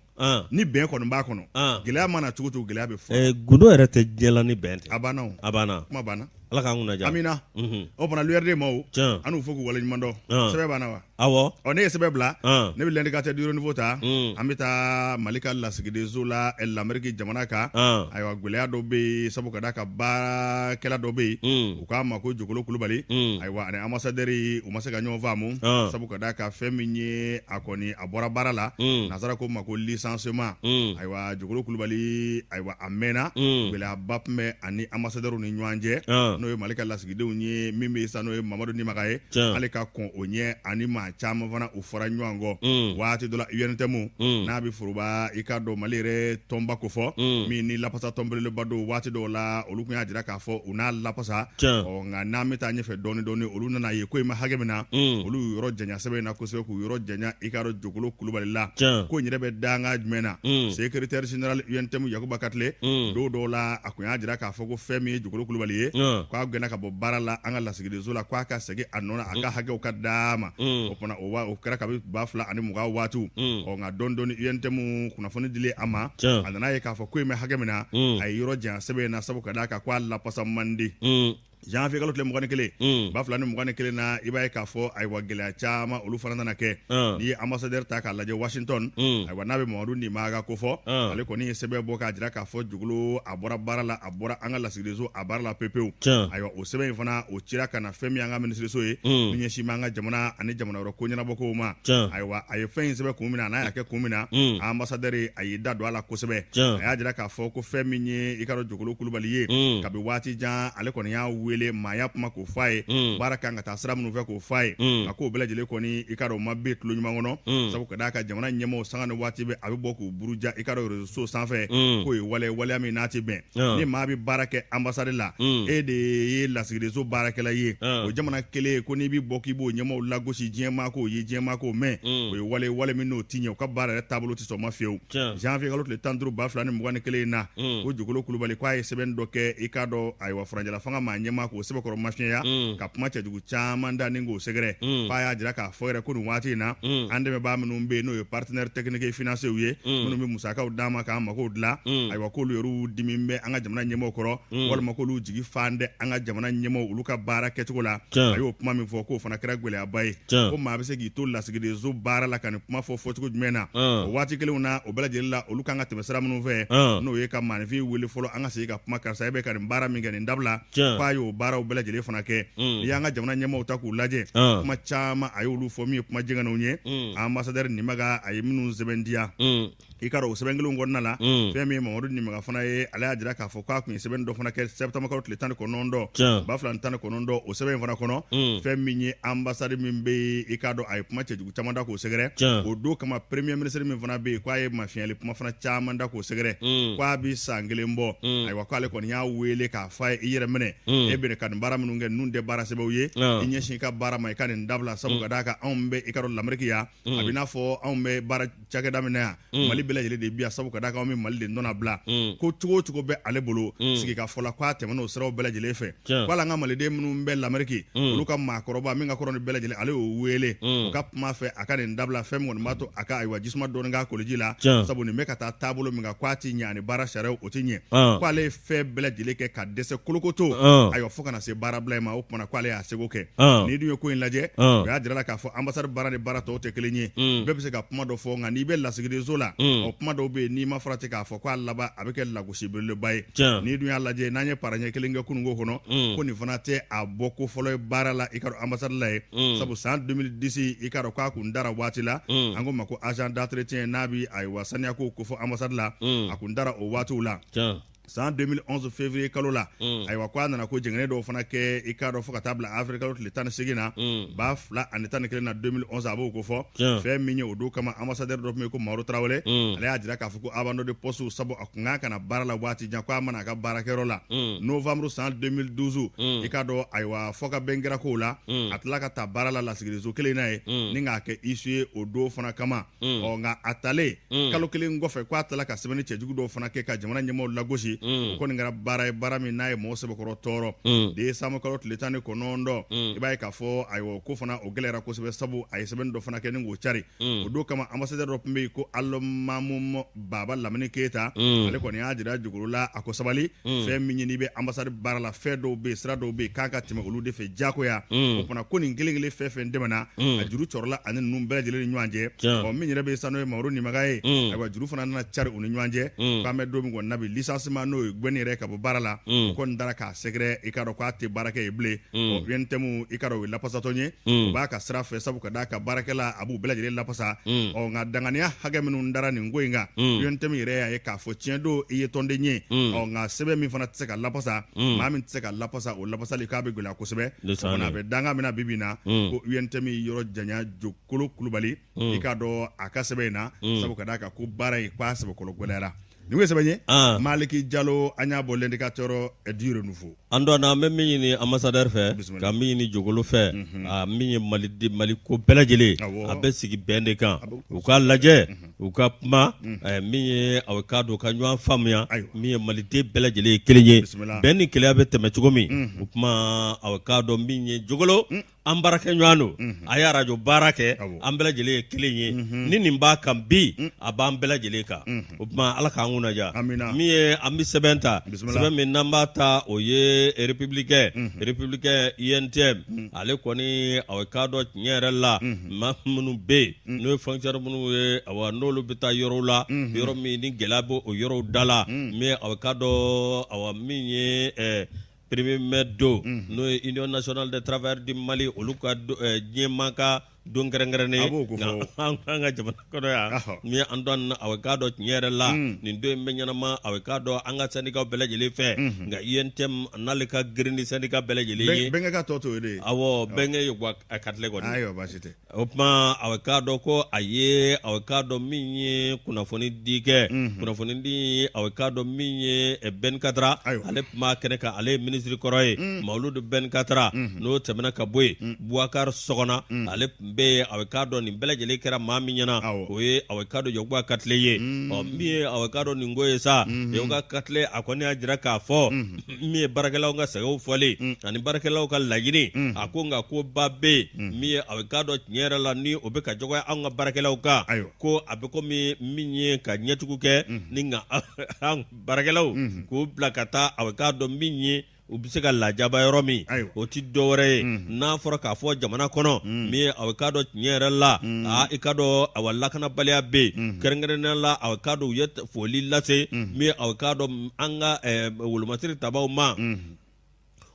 ni bɛn kɔni b'a kɔnɔ gɛlɛya mana cogo cogo gɛlɛya bɛ fɔ gundo yɛrɛ tɛ diɲɛ la ni bɛn tɛ a banna o a banna kuma banna Ala k'an kunna diya amina o fana l'URD maaw an n'u fo k'u waleɲuman dɔn sɛbɛn banna wa awɔ ɔ ne ye sɛbɛn bila ne bɛ l'indicateur du renouveau ta an bɛ taa Mali ka lasigidenso la Lameriki jamana kan ayiwa gɛlɛya dɔ bɛ yen sabu ka d'a kan baarakɛla dɔ bɛ yen u k'a ma ko Jokolo Kulubali ayiwa ani ambassadeur u ma se ka ɲɔgɔn faamu sabu ka d'a kan fɛn min ye a kɔni a bɔra baara la nansara ko ma ko licenciement ayiwa Jokolo Kulubali ayiwa a mɛnna gɛlɛyaba tun bɛ ani ambassadeur ni ɲɔgɔn cɛ n'o ye Mali ka lasigidenw ye min bɛ sa n'o ye Mamadu Nimaga ye ale ka kɔn o ɲɛ ani maa caman fana u fɔra ɲɔgɔn kɔ waati dɔ la UNTM n'a bɛ foroba i k'a dɔn Mali yɛrɛ tɔnba ko fɔ min ni lapasa tɔnbelebeleba don waati dɔw la olu tun y'a jira k'a fɔ u n'a lapasa ɔ nka n'an bɛ taa ɲɛfɛ dɔɔni dɔɔni olu nana ye ko in ma hakɛ min na olu y'u yɔrɔ janya sɛbɛn in na kosɛbɛ k'u yɔrɔ janya i k'a dɔn Jokolo Kulubali la ko in yɛrɛ bɛ danga jumɛn na secrétaire général UNTM Yakuba Katile don dɔw la a tun y'a jira k'a fɔ ko fɛn min ye Jokolo Kulubali ye k'a gɛnna ka bɔ baara la an ka lasigidenso la k'a ka segin a nɔ na a ka hakɛw ka d'a ma o fana o kɛra kabi 2020 waatiw ɔ nka dɔɔni dɔɔni UNTM kunnafoni dilen a ma a nana ye k'a fɔ ko in bɛ hakɛ min na a ye yɔrɔ janya sɛbɛn in na sabu ka d'a kan k'a lapasa man di janvier kalo tile 21 2021 na i b'a ye k'a fɔ ayiwa gɛlɛya caman olu fana nana kɛ n'i ye ambassadeur ta k'a lajɛ Washington ayiwa n'a bɛ Mamadu Nimaga ko fɔ ale kɔni ye sɛbɛn bɔ k'a jira k'a fɔ Jokolo a bɔra baara la a bɔra an ka lasigidenso a baara la pepewu ayiwa o sɛbɛn in fana o cira ka na fɛn min y'an ka minisiriso ye min ɲɛsin bɛ an ka jamana ani jamana wɛrɛ ko ɲɛnabɔkow ma ayiwa a ye fɛn in sɛbɛn kun min na n'a y'a kɛ kun min na ambassadeur a y'i da don a la kosɛbɛ a y'a jira k'a fɔ ko fɛn min ye i k'a dɔn Jokolo Kulubali ye kabi waati jan ale kɔni y'a wele maaya kuma k'o f'a ye baara kan ka taa sira minnu fɛ k'o f'a ye a k'o bɛɛ lajɛlen kɔni i k'a dɔn o ma bin tulo ɲuman kɔnɔ sabu ka d'a kan jamana ɲɛmaaw sanga ni waati bɛɛ a bɛ bɔ k'u buruja i k'a dɔn réseau sanfɛ k'o ye wale waleya min n'a tɛ bɛn ni maa bɛ baara kɛ ambassade la e de ye lasigidenso baarakɛla ye o jamana kelen ko n'i bɛ bɔ k'i b'o ɲɛmaaw lagosi diɲɛ maa k'o ye diɲɛ maa k'o mɛn o ye wale wale min n'o tɛ ɲɛ u ka baara yɛrɛ taabolo tɛ sɔn ma fiyewu janvier kalo tile 15 2021 in na ko Jokolo Kulubali k'a ye sɛbɛn dɔ kɛ i k'a dɔn ayiwa furancɛla fanga maa ɲɛmaa k'o sɛbɛkɔrɔ mafiɲɛya ka kuma cɛjugu caman da ni k'o sɛgɛrɛ k'a y'a jira k'a fɔ yɛrɛ ko nin waati in na an dɛmɛbaa minnu bɛ yen n'o ye partenaire technique et financier ye minnu bɛ musakaw d'an ma k'an magow dilan ayiwa k'olu yɛrɛw dimi bɛ an ka jamana ɲɛmaaw kɔrɔ walima k'olu jigi fan tɛ an ka jamana ɲɛmaaw olu ka baara kɛcogo la a y'o kuma min fɔ k'o fana kɛra gɛlɛyaba ye ko maa bɛ se k'i to lasigidenso baara la ka nin kuma fɔ fɔcogo jumɛn na o waati kelenw na o bɛɛ lajɛlen la olu kan ka tɛmɛ sira minnu fɛ n'o ye ka maaninfin wele fɔlɔ an ka segin ka kuma karisa e bɛ ka nin baara min kɛ nin dabila k'a y'o baaraw bɛɛ lajɛlen fana kɛ n'i y'an ka jamana ɲɛmaaw ta k'u lajɛ kuma caman a y'olu fɔ min ye kuma jɛngɛnenw ye ambassadeur Nimaga a ye minnu sɛbɛntiya i k'a dɔn o sɛbɛn kelen kɔnɔna la fɛn min ye Mamadu Nimaga fana ye ale y'a jira k'a fɔ k'a tun ye sɛbɛn dɔ fana kɛ septembre kalo tile 19 2019 o sɛbɛn in fana kɔnɔ fɛn min ye ambassade min bɛ yen i k'a dɔn a ye kuma cɛjugu caman da k'o sɛgɛrɛ o don kama premier ministre min fana bɛ yen k'a ye mafiyɛnyali kuma fana caman da k'o sɛgɛrɛ k'a bɛ san kelen bɔ ayiwa k'ale kɔni y'a wele k'a f'a ye i yɛrɛ minɛ e bɛ ka nin baara minnu kɛ ninnu tɛ baara sɛbɛw ye i ɲɛsin i ka baara ma i ka nin dabila sabu ka d'a kan anw bɛ i k'a dɔn Lameriki yan a bɛ n'a fɔ anw bɛ baara cakɛda min na yan Mali bɛɛ lajɛlen de bi yan sabu ka d'a kan anw bɛ Mali de nɔna bila ko cogo o cogo bɛ ale bolo sigikafɔ la k'a tɛmɛna o siraw bɛɛ lajɛlen fɛ ko hali an ka maliden minnu bɛ Lameriki olu ka maakɔrɔba min ka kɔrɔ ni bɛɛ lajɛlen ale y'o wele o ka kuma fɛ a ka nin dabila fɛn min kɔni b'a to a ka ayiwa jisuma dɔɔni k'a koliji la sabu nin bɛ ka taa taabolo min kan k'a tɛ ɲɛ ani baara sariyaw o tɛ ɲɛ ko ale ye fɛn bɛɛ lajɛlen kɛ ka dɛsɛ kolokoto ayiwa fo ka na se baarabila in ma o tuma k'ale y'a seko kɛ n'i dun ye ko in lajɛ o y'a jira la k'a fɔ ambassade baara ni baara tɔw tɛ kelen ye bɛɛ bɛ se ka kuma dɔ fɔ nka n'i bɛ lasigidenso la Ɔ, kuma dɔw bɛ yen, n'i ma farati k'a fɔ k'a laban a bɛ kɛ lagosi belebeleba ye. N'i dun y'a lajɛ, n'an ye paraɲɛ kelen kɛ kununko kɔnɔ, ko nin fana tɛ a bɔ ko fɔlɔ ye baara la, i ka dɔn, ambassade la ye, sabu san 2010, i ka dɔn k'a kun dara waati la, an ko ma ko agent d'entretien, n'a bi ayiwa saniya ko kofɔ ambassade la, a kun dara o waatiw la. San 2011 février kalo la, ayiwa, ko a nana ko jɛngɛnɛ dɔw fana kɛ, i k'a dɔn, fo ka taa bila avril kalo tile 18 na 2011 na, 2011, a b'o ko fɔ. Fɛn min ye o don kama, ambassadeur dɔ tun bɛ yen ko Mamadu Tarawele, ale y'a jira k'a fɔ ko abandon de poste, sabu a kun kan ka na baara la waati jan, ko a ma na a ka baarakɛyɔrɔ la. Novembre san 2012, i k'a dɔn, ayiwa, fɔ ka bɛn kɛra kow la, a tila ka taa baara la lasigidenso kelen na ye, ni k'a kɛ huissier o don fana kama. Ɔ, nka a talen kalo kelen kɔfɛ, ko a tila ka sɛbɛnni cɛjugu dɔw fana kɛ ka jamana ɲɛmaaw lagosi. O kɔni kɛra baara ye, baara min n'a ye mɔgɔ sɛbɛkɔrɔ tɔɔrɔ. Décembre kalo tile 19, i b'a ye k'a fɔ, ayiwa, ko fana o gɛlɛyara kosɛbɛ, sabu a ye sɛbɛnni dɔ fana kɛ ni k'o cari. O don kama, ambassadeur dɔ tun bɛ yen ko Alimami Baba Lamini Keyita, ale kɔni y'a jira Jogolo la, a ko sabali, fɛn min ye n'i bɛ ambassade baara la, fɛn dɔw bɛ yen, sira dɔw bɛ yen k'an ka tɛmɛ olu de fɛ diyagoya. O fana ko nin kelen kelen fɛn fɛn tɛmɛna, a juru cɔrɔla ani ninnu bɛɛ lajɛlen ni ɲɔgɔn cɛ. Ɔ, min yɛrɛ bɛ yen sisan, n'o ye Mamadu Nimaga ye, ayiwa, juru fana nana cari u ni ɲɔgɔn cɛ, k'an bɛ don min kɔni na bi, licenciement, n'o ye gɛnni yɛrɛ ka bɔ baara la, o kɔni dara k'a sɛgɛrɛ, i k'a dɔn k'a tɛ baara kɛ yen bilen. Ɔ, UNTM, i k'a dɔn, o ye lapasatɔn ye, o b'a ka sira fɛ, sabu ka d'a ka baarakɛla, a b'u bɛɛ lajɛlen lapasa. Ɔ, nka danganiya hakɛ minnu dara nin ko in kan, UNTM yɛrɛ y'a ye k'a fɔ tiɲɛ don, i ye tɔnden ye. Ɔ, nka sɛbɛn min fana tɛ se ka lapasa, maa min tɛ se ka lapasa, o lapasali k'a bɛ gɛlɛya kosɛbɛ. O kɔni, a bɛ danga min na bi bi in na, ko UNTM yɔrɔ janya Jokolo Kulubali, i k'a dɔn, a ka sɛbɛn in na, sabu ka d'a kan ko baara in k'a sɛbɛkɔrɔ gɛlɛyara. Nin ye sɛbɛn ye, Maliki Jalo, an y'a bɔ L'Indicateur du Renouveau. An dɔn an bɛ min ɲini ambassadeur fɛ, ka min ɲini Jogolo fɛ, a min ye Mali Mali ko bɛɛ lajɛlen, a bɛ sigi bɛn de kan. U k'a lajɛ, u ka kuma, min ye a k'a dɔn ka ɲɔgɔn faamuya, min ye maliden bɛɛ lajɛlen ye kelen ye, bɛn ni kelenya bɛ tɛmɛ cogo min. O kuma, a k'a dɔn min ye Jogolo, an baarakɛ ɲɔgɔn don, a ye arajo baara kɛ, an bɛɛ lajɛlen ye kelen ye. Ni nin b'a kan bi, a b'an bɛɛ lajɛlen kan. O tuma, Ala k'an kunna diya. Min ye an bɛ sɛbɛn ta, sɛbɛn min n'an b'a ta, o ye Républicain. Républicain, UNTM, ale kɔni, a k'a dɔn tiɲɛ yɛrɛ la, maa minnu bɛ yen, n'o ye fonctionnaire minnu ye, awa, n'olu bɛ taa yɔrɔw la, yɔrɔ min ni gɛlɛya bɛ o yɔrɔw da la, min a k'a dɔn, awa, min ye premier mai don, n'o ye Union nationale des travailleurs du Mali, olu ka diɲɛmaa ka don kɛrɛnkɛrɛnnen, an ka jamana kɔnɔ yan, min an dɔn, a k'a dɔn tiɲɛ yɛrɛ la, nin don in bɛ ɲɛnama, a k'a dɔn an ka syndicat bɛɛ lajɛlen fɛ. Nka UNTM n'ale ka girin ni syndicat bɛɛ lajɛlen ye. Bɛnkɛ ka tɔ to de ye. Awɔ, bɛnkɛ ye a ka tile kɔni. Ayiwa, baasi tɛ. O tuma, a k'a dɔn ko a ye, a k'a dɔn min ye kunnafoni di kɛ, kunnafoni di, a k'a dɔn min ye Ben Katra, ale tun b'a kɛnɛ kan, ale ye minisiri kɔrɔ ye, Mawuludu Ben Katra. N'o tɛmɛna ka bɔ yen, Bubakari Sɔgɔna, ale tun bɛ yen. A k'a dɔn nin bɛɛ lajɛlen kɛra maa min ɲɛna, o ye, a k'a dɔn, Yakuba Katile ye. Ɔ, min ye, a k'a dɔn nin ko ye sa, Yakuba Katile, a kɔni y'a jira k'a fɔ min ye baarakɛlaw ka sɛgɛnw fɔlen ani baarakɛlaw ka laɲini, a ko nka ko ba bɛ yen, min ye a bɛ k'a dɔn tiɲɛ yɛrɛ la, ni o bɛ ka dɔgɔya anw ka baarakɛlaw kan, ko a bɛ komi min ye ka ɲɛtugu kɛ ni nka an baarakɛlaw k'u bila ka taa, a bɛ k'a dɔn min ye u bɛ se ka lajaba yɔrɔ min, o tɛ dɔwɛrɛ ye. N'a fɔra k'a fɔ jamana kɔnɔ, min ye a bɛ k'a dɔn tiɲɛ yɛrɛ la, aa, i k'a dɔn, awa, lakanabaliya bɛ yen, kɛrɛnkɛrɛnnenya la, a bɛ k'a dɔn u ye foli lase min ye, a bɛ k'a dɔn an ka wolomasiri tabaw ma,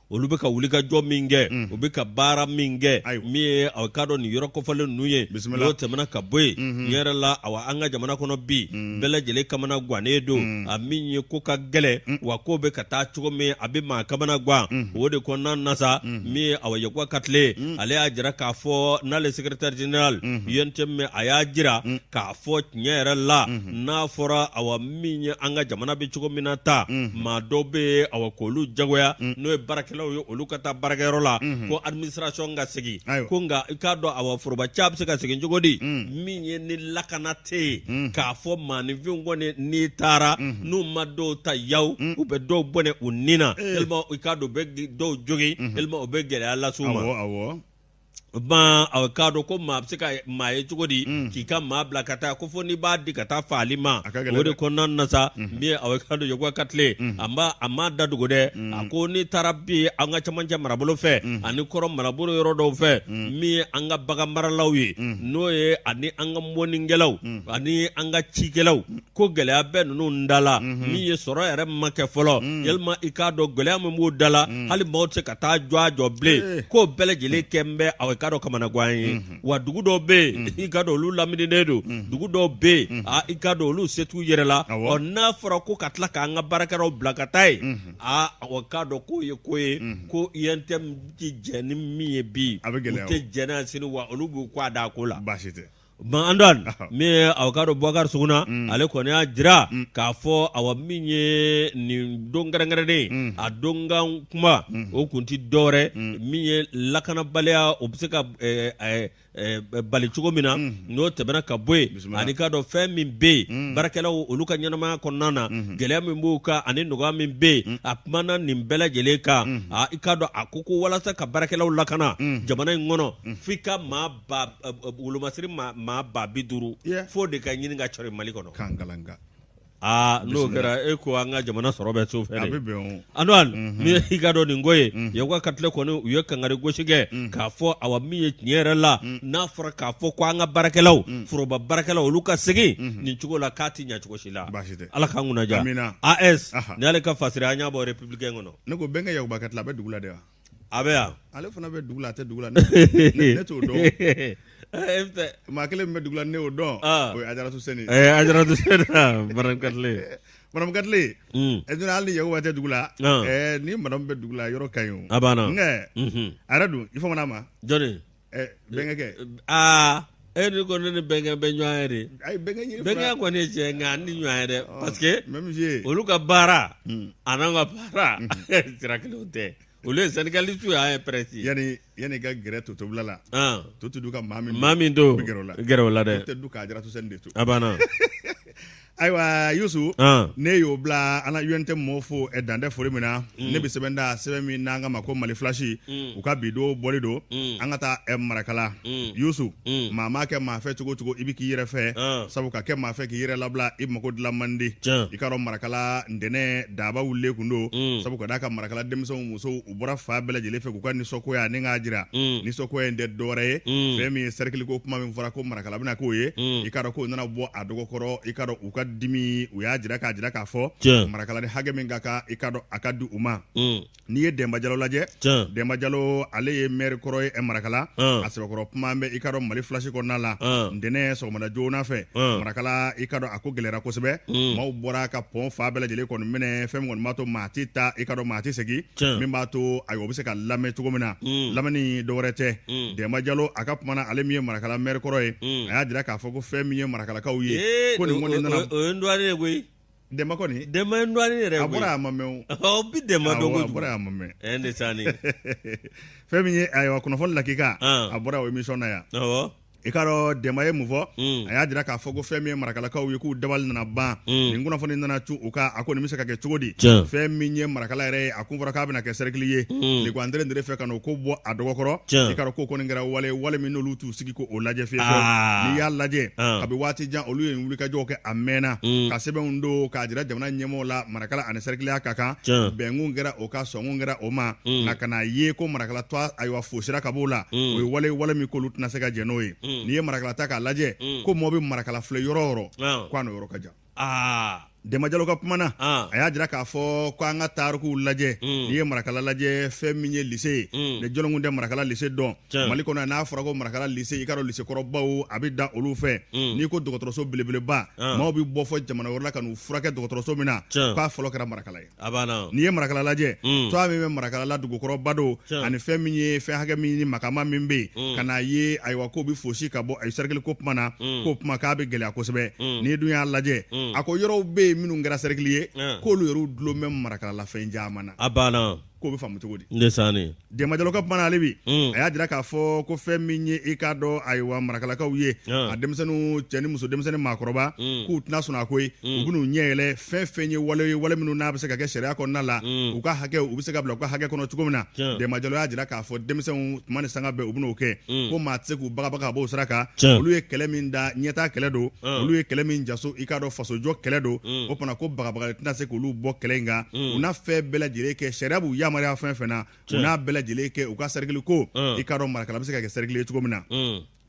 olu bɛ ka wulikajɔ min kɛ, u bɛ ka baara min kɛ, min ye a bɛ k'a dɔn nin yɔrɔ kofɔlen ninnu ye. N'o tɛmɛna ka bɔ yen, tiɲɛ yɛrɛ la, awa, an ka jamana kɔnɔ bi, bɛɛ lajɛlen kamana gannen don, a min ye ko ka gɛlɛn, wa ko bɛ ka taa cogo min, a bɛ maa kamana gan. O de kɔnɔna na sa, min ye, awa, Yakuba Katile, ale y'a jira k'a fɔ n'ale secrétaire général UNTM, a y'a jira k'a fɔ tiɲɛ yɛrɛ la, n'a fɔra, awa, min ye an ka jamana bɛ cogo min na ta, maa dɔw bɛ yen, awa, k'olu jagoya, n'o ye baarakɛlaw ye, olu ka taa baarakɛyɔrɔ la, ko administration ka segin, ko nka i k'a dɔn, awa, foroba ca bɛ se ka segin cogo di, min ye ni lakana tɛ yen, k'a fɔ maaninfinw kɔni, n'i taara n'u ma dɔw ta yaw, u bɛ dɔw bɔnɛ u ni na, tellement i k'a dɔn u bɛ dɔw jogin, tellement u bɛ gɛlɛya lase u ma. Ma a k'a dɔn ko maa bɛ se ka maa ye cogo di k'i ka maa bila ka taa ko fo n'i b'a di ka taa faali ma o de kɔnɔna na sa min ye a k'a dɔn Yakuba Katile a ma da dogo dɛ a ko n'i taara bi an ka camancɛ marabolo fɛ ani kɔrɔn marabolo yɔrɔ dɔw fɛ min ye an ka bagan maralaw ye n'o ye ani an ka mɔnnikɛlaw ani an ka cikɛlaw ko gɛlɛya bɛ ninnu da la min ye sɔrɔ yɛrɛ ma kɛ fɔlɔ yalima i k'a dɔn gɛlɛya min b'o da la hali maaw tɛ se ka taa jɔ a jɔ bilen k'o bɛɛ lajɛlen kɛ n bɛ aw k'a dɔn kamanagan ye wa dugu dɔw bɛ yen i k'a dɔn olu lamininen don dugu dɔw bɛ yen i k'a dɔn olu se t'u yɛrɛ la ɔ n'a fɔra ko ka tila k'an ka baarakɛlaw bila ka taa yen aa aw k'a dɔn k'o ye ko ye ko UNTM tɛ jɛn ni min ye bi u tɛ jɛn n'a ye sini wa olu b'u kɔ a da ko la baasi tɛ Antoine min ye aw k'a dɔn Bubakari Suguna ale kɔni y'a jira k'a fɔ awa min ye nin don kɛrɛnkɛrɛnnen a don kan kuma o kun tɛ dɔwɛrɛ min ye lakanabaliya o bɛ se ka bali cogo min na n'o tɛmɛna ka bɔ yen ani k'a dɔn fɛn min bɛ yen baarakɛlaw olu ka ɲɛnamaya kɔnɔna na gɛlɛya min b'u kan ani nɔgɔya min bɛ yen a kumana nin bɛɛ lajɛlen kan i k'a dɔn a ko ko walasa ka baarakɛlaw lakana jamana in kɔnɔ f'i ka maa ba wolomasiri maa 50,000 f'o de ka ɲini ka cɔri Mali kɔnɔ. Kankalanka. Aa n'o kɛra e ko an ka jamana sɔrɔ bɛ so fɛ A bɛ bɛn o. Antoine ni i k'a dɔn nin ko ye Yakuba Katile kɔni u ye kangari gosi kɛ k'a fɔ awa min ye tiɲɛ yɛrɛ la n'a fɔra k'a fɔ ko an ka baarakɛlaw foroba baarakɛlaw olu ka segin nin cogo la k'a tɛ ɲɛ cogo si la. Baasi tɛ. Ala k'an kunna diya. Amina. AS ni y'ale ka fasiri an y'a bɔ Républicain kɔnɔ. Ne ko bɛnkɛ Yakuba Katile a bɛ dugu la de wa? A bɛ yan ale fana bɛ dugu la a tɛ dugu la ne t'o dɔn maa kelen min bɛ dugu la ne y'o dɔn o ye Ajaratu Sɛni ye Ajaratu Sɛni madame Katile madame Katile ɛ dun hali ni Yakuba tɛ dugu la ni madame bɛ dugu la yɔrɔ ka ɲi o a banna nka a yɛrɛ dun i famana a ma jɔnni bɛnkɛ kɛ aa e ni ko ne ni bɛnkɛ bɛ ɲɔgɔn ye de ayi bɛnkɛ ɲini bɛnkɛ kɔni ye tiɲɛ nka an ni ɲɔgɔn ye dɛ parce que même si olu ka baara a n'an ka baara sira kelenw tɛ olu ye syndicaliste ye an ye presse ye yanni yanni i ka gɛrɛ totobila la to tɛ dun ka maa min maa min to bɛ gɛrɛ o la gɛrɛ o la dɛ to tɛ dun ka Ajaratu Sɛni de to a banna ayiwa Yusu ne y'o bila an na UNTM mɔɔw fo dan tɛ foli min na ne bɛ sɛbɛn da sɛbɛn min n'an k'a ma ko Mali Flash u ka bi don bɔli don an ka taa Marakala Yusu maa maa kɛ maa fɛ cogo cogo i bɛ k'i yɛrɛ fɛ sabu ka kɛ maa fɛ k'i yɛrɛ labila i mako dilan man di i k'a dɔn Marakala ntɛnɛn daba wulilen kun don sabu ka d'a kan Marakala denmisɛnw musow u bɔra fan bɛɛ lajɛlen fɛ k'u ka nisɔngoya ni k'a jira nisɔngoya in tɛ dɔwɛrɛ ye fɛn min ye cercle ko kuma min fɔra ko Marakala bɛna k'o ye i k'a dɔn k'o nana bɔ a dɔgɔkɔrɔ i k'a dɔn u ka dimi u y'a jira k'a jira k'a fɔ Marakala ni hakɛ min ka kan i k'a dɔn a ka di u ma n'i ye Dɛnba Jalo lajɛ Dɛnba Jalo ale ye maire kɔrɔ ye Marakala a sɛbɛkɔrɔ kuma bɛ i k'a dɔn Mali Flash kɔnɔna la ntɛnɛn sɔgɔmada joona fɛ Marakala i k'a dɔn a ko gɛlɛyara kosɛbɛ maaw bɔra ka pɔn fan bɛɛ lajɛlen kɔni minɛ fɛn min kɔni b'a to maa tɛ taa i k'a dɔn maa tɛ segin min b'a to ayiwa o bɛ se ka lamɛn cogo min na lamɛnni dɔwɛrɛ tɛ Dɛnba Jalo a ka kuma na ale min ye Marakala maire kɔrɔ ye a y'a jira k'a fɔ ko fɛn min ye Marakalakaw ye ko nin kɔni nana o ye n dɔgɔnin ye koyi Dɛnba kɔni Dɛnba ye n dɔgɔnin yɛrɛ a bɔra a ma mɛn o bi Dɛnba dɔn kojugu a bɔra a ma mɛn ɛ ne sani fɛn min ye ayiwa kunnafoni lakika a bɔra o émission na yan awɔ i k'a dɔn Dɛnba ye mun fɔ a y'a jira k'a fɔ ko fɛn min ye Marakalakaw ye k'u dabali nana ban nin kunnafoni nana cun u kan a ko nin bɛ se ka kɛ cogo di fɛn min ye Marakala yɛrɛ ye a kun fɔra k'a bɛna kɛ cercle ye tileko an fɛ ka n'o ko bɔ a dɔgɔkɔrɔ i k'a dɔn k'o kɔni kɛra wale wale min n'olu t'u sigi k'o lajɛ fiyewu n'i y'a lajɛ kabi waati jan olu ye wulikajɔw kɛ a mɛnna ka sɛbɛnw don k'a jira jamana ɲɛmɔgɔw la Marakala ani sɛrikiliya ka kan bɛnkun kɛra o kan sɔnkun kɛra o ma nka ka n'a ye ko Marakala to ayiwa fosira ka b'o la o ye wale wale min k'olu tɛna se ka jɛn n'o ye n'i ye Marakala ta k'a lajɛ ko mɔɔ bɛ Marakala filɛ yɔrɔ o yɔrɔ ko a n'o yɔrɔ ka jan Dɛnba Jalo ka kuma na a y'a jira k'a fɔ ko an ka tarikuw lajɛ n'i ye Marakala lajɛ fɛn min ye lycée ye ne jɔn kun tɛ Marakala lycée dɔn Mali kɔnɔ n'a fɔra ko Marakala lycée i k'a dɔn lycée kɔrɔbaw a bɛ da olu fɛ n'i ko dɔgɔtɔrɔso belebeleba maaw bɛ bɔ fɔ jamana wɛrɛ la ka n'u furakɛ dɔgɔtɔrɔso min na k'a fɔlɔ kɛra Marakala ye n'i ye Marakala lajɛ tɔgɔ min bɛ Marakala la dugukɔrɔba don ani fɛn min ye fɛn hakɛ min ni makama min bɛ yen ka n'a ye ayiwa k'o bɛ fosi ka bɔ ayi cercle ko kuma na k'o kuma k'a bɛ gɛlɛya kosɛbɛ n'i dun y'a lajɛ a ko yɔrɔw bɛ yen minnu kɛra cercle ye k'olu yɛrɛ dulon bɛ Marakala la fɛn caman na a banna. K'o bɛ faamu cogo di? Ndesaani. Dɛnba Jalo ka kuma na hali bi, a y'a jira k'a fɔ ko fɛn min ye i k'a dɔn ayiwa marakalakaw ye, a denmisɛnninw cɛ ni muso, denmisɛnnin maakɔrɔba, k'u tɛna sɔn a ko ye. U bɛn'u ɲɛ yɛlɛ fɛn fɛn ye wale ye, wale minnu n'a bɛ se ka kɛ sariya kɔnɔna la, u ka hakɛ u bɛ se ka bila u ka hakɛ kɔnɔ cogo min na. Dɛnba Jalo y'a jira k'a fɔ denmisɛnw tuma ni sanga bɛɛ u bɛn'o kɛ, ko maa tɛ se k'u bagabaga ka bɔ o sira kan. Olu ye kɛlɛ min da, ɲɛtaa kɛlɛ don. Olu ye kɛlɛ min jaso, i k'a dɔn fasojɔ kɛlɛ don. O fana ko bagabagali tɛna se k'olu bɔ kɛlɛ in kan. U n'a fɛn bɛɛ lajɛlen kɛ, sariya b'u yamaruya fɛn fɛn na, u n'a bɛɛ lajɛlen kɛ u ka sɛrikili ko, i k'a dɔn Marakala bɛ se ka kɛ sɛrikili ye cogo min na.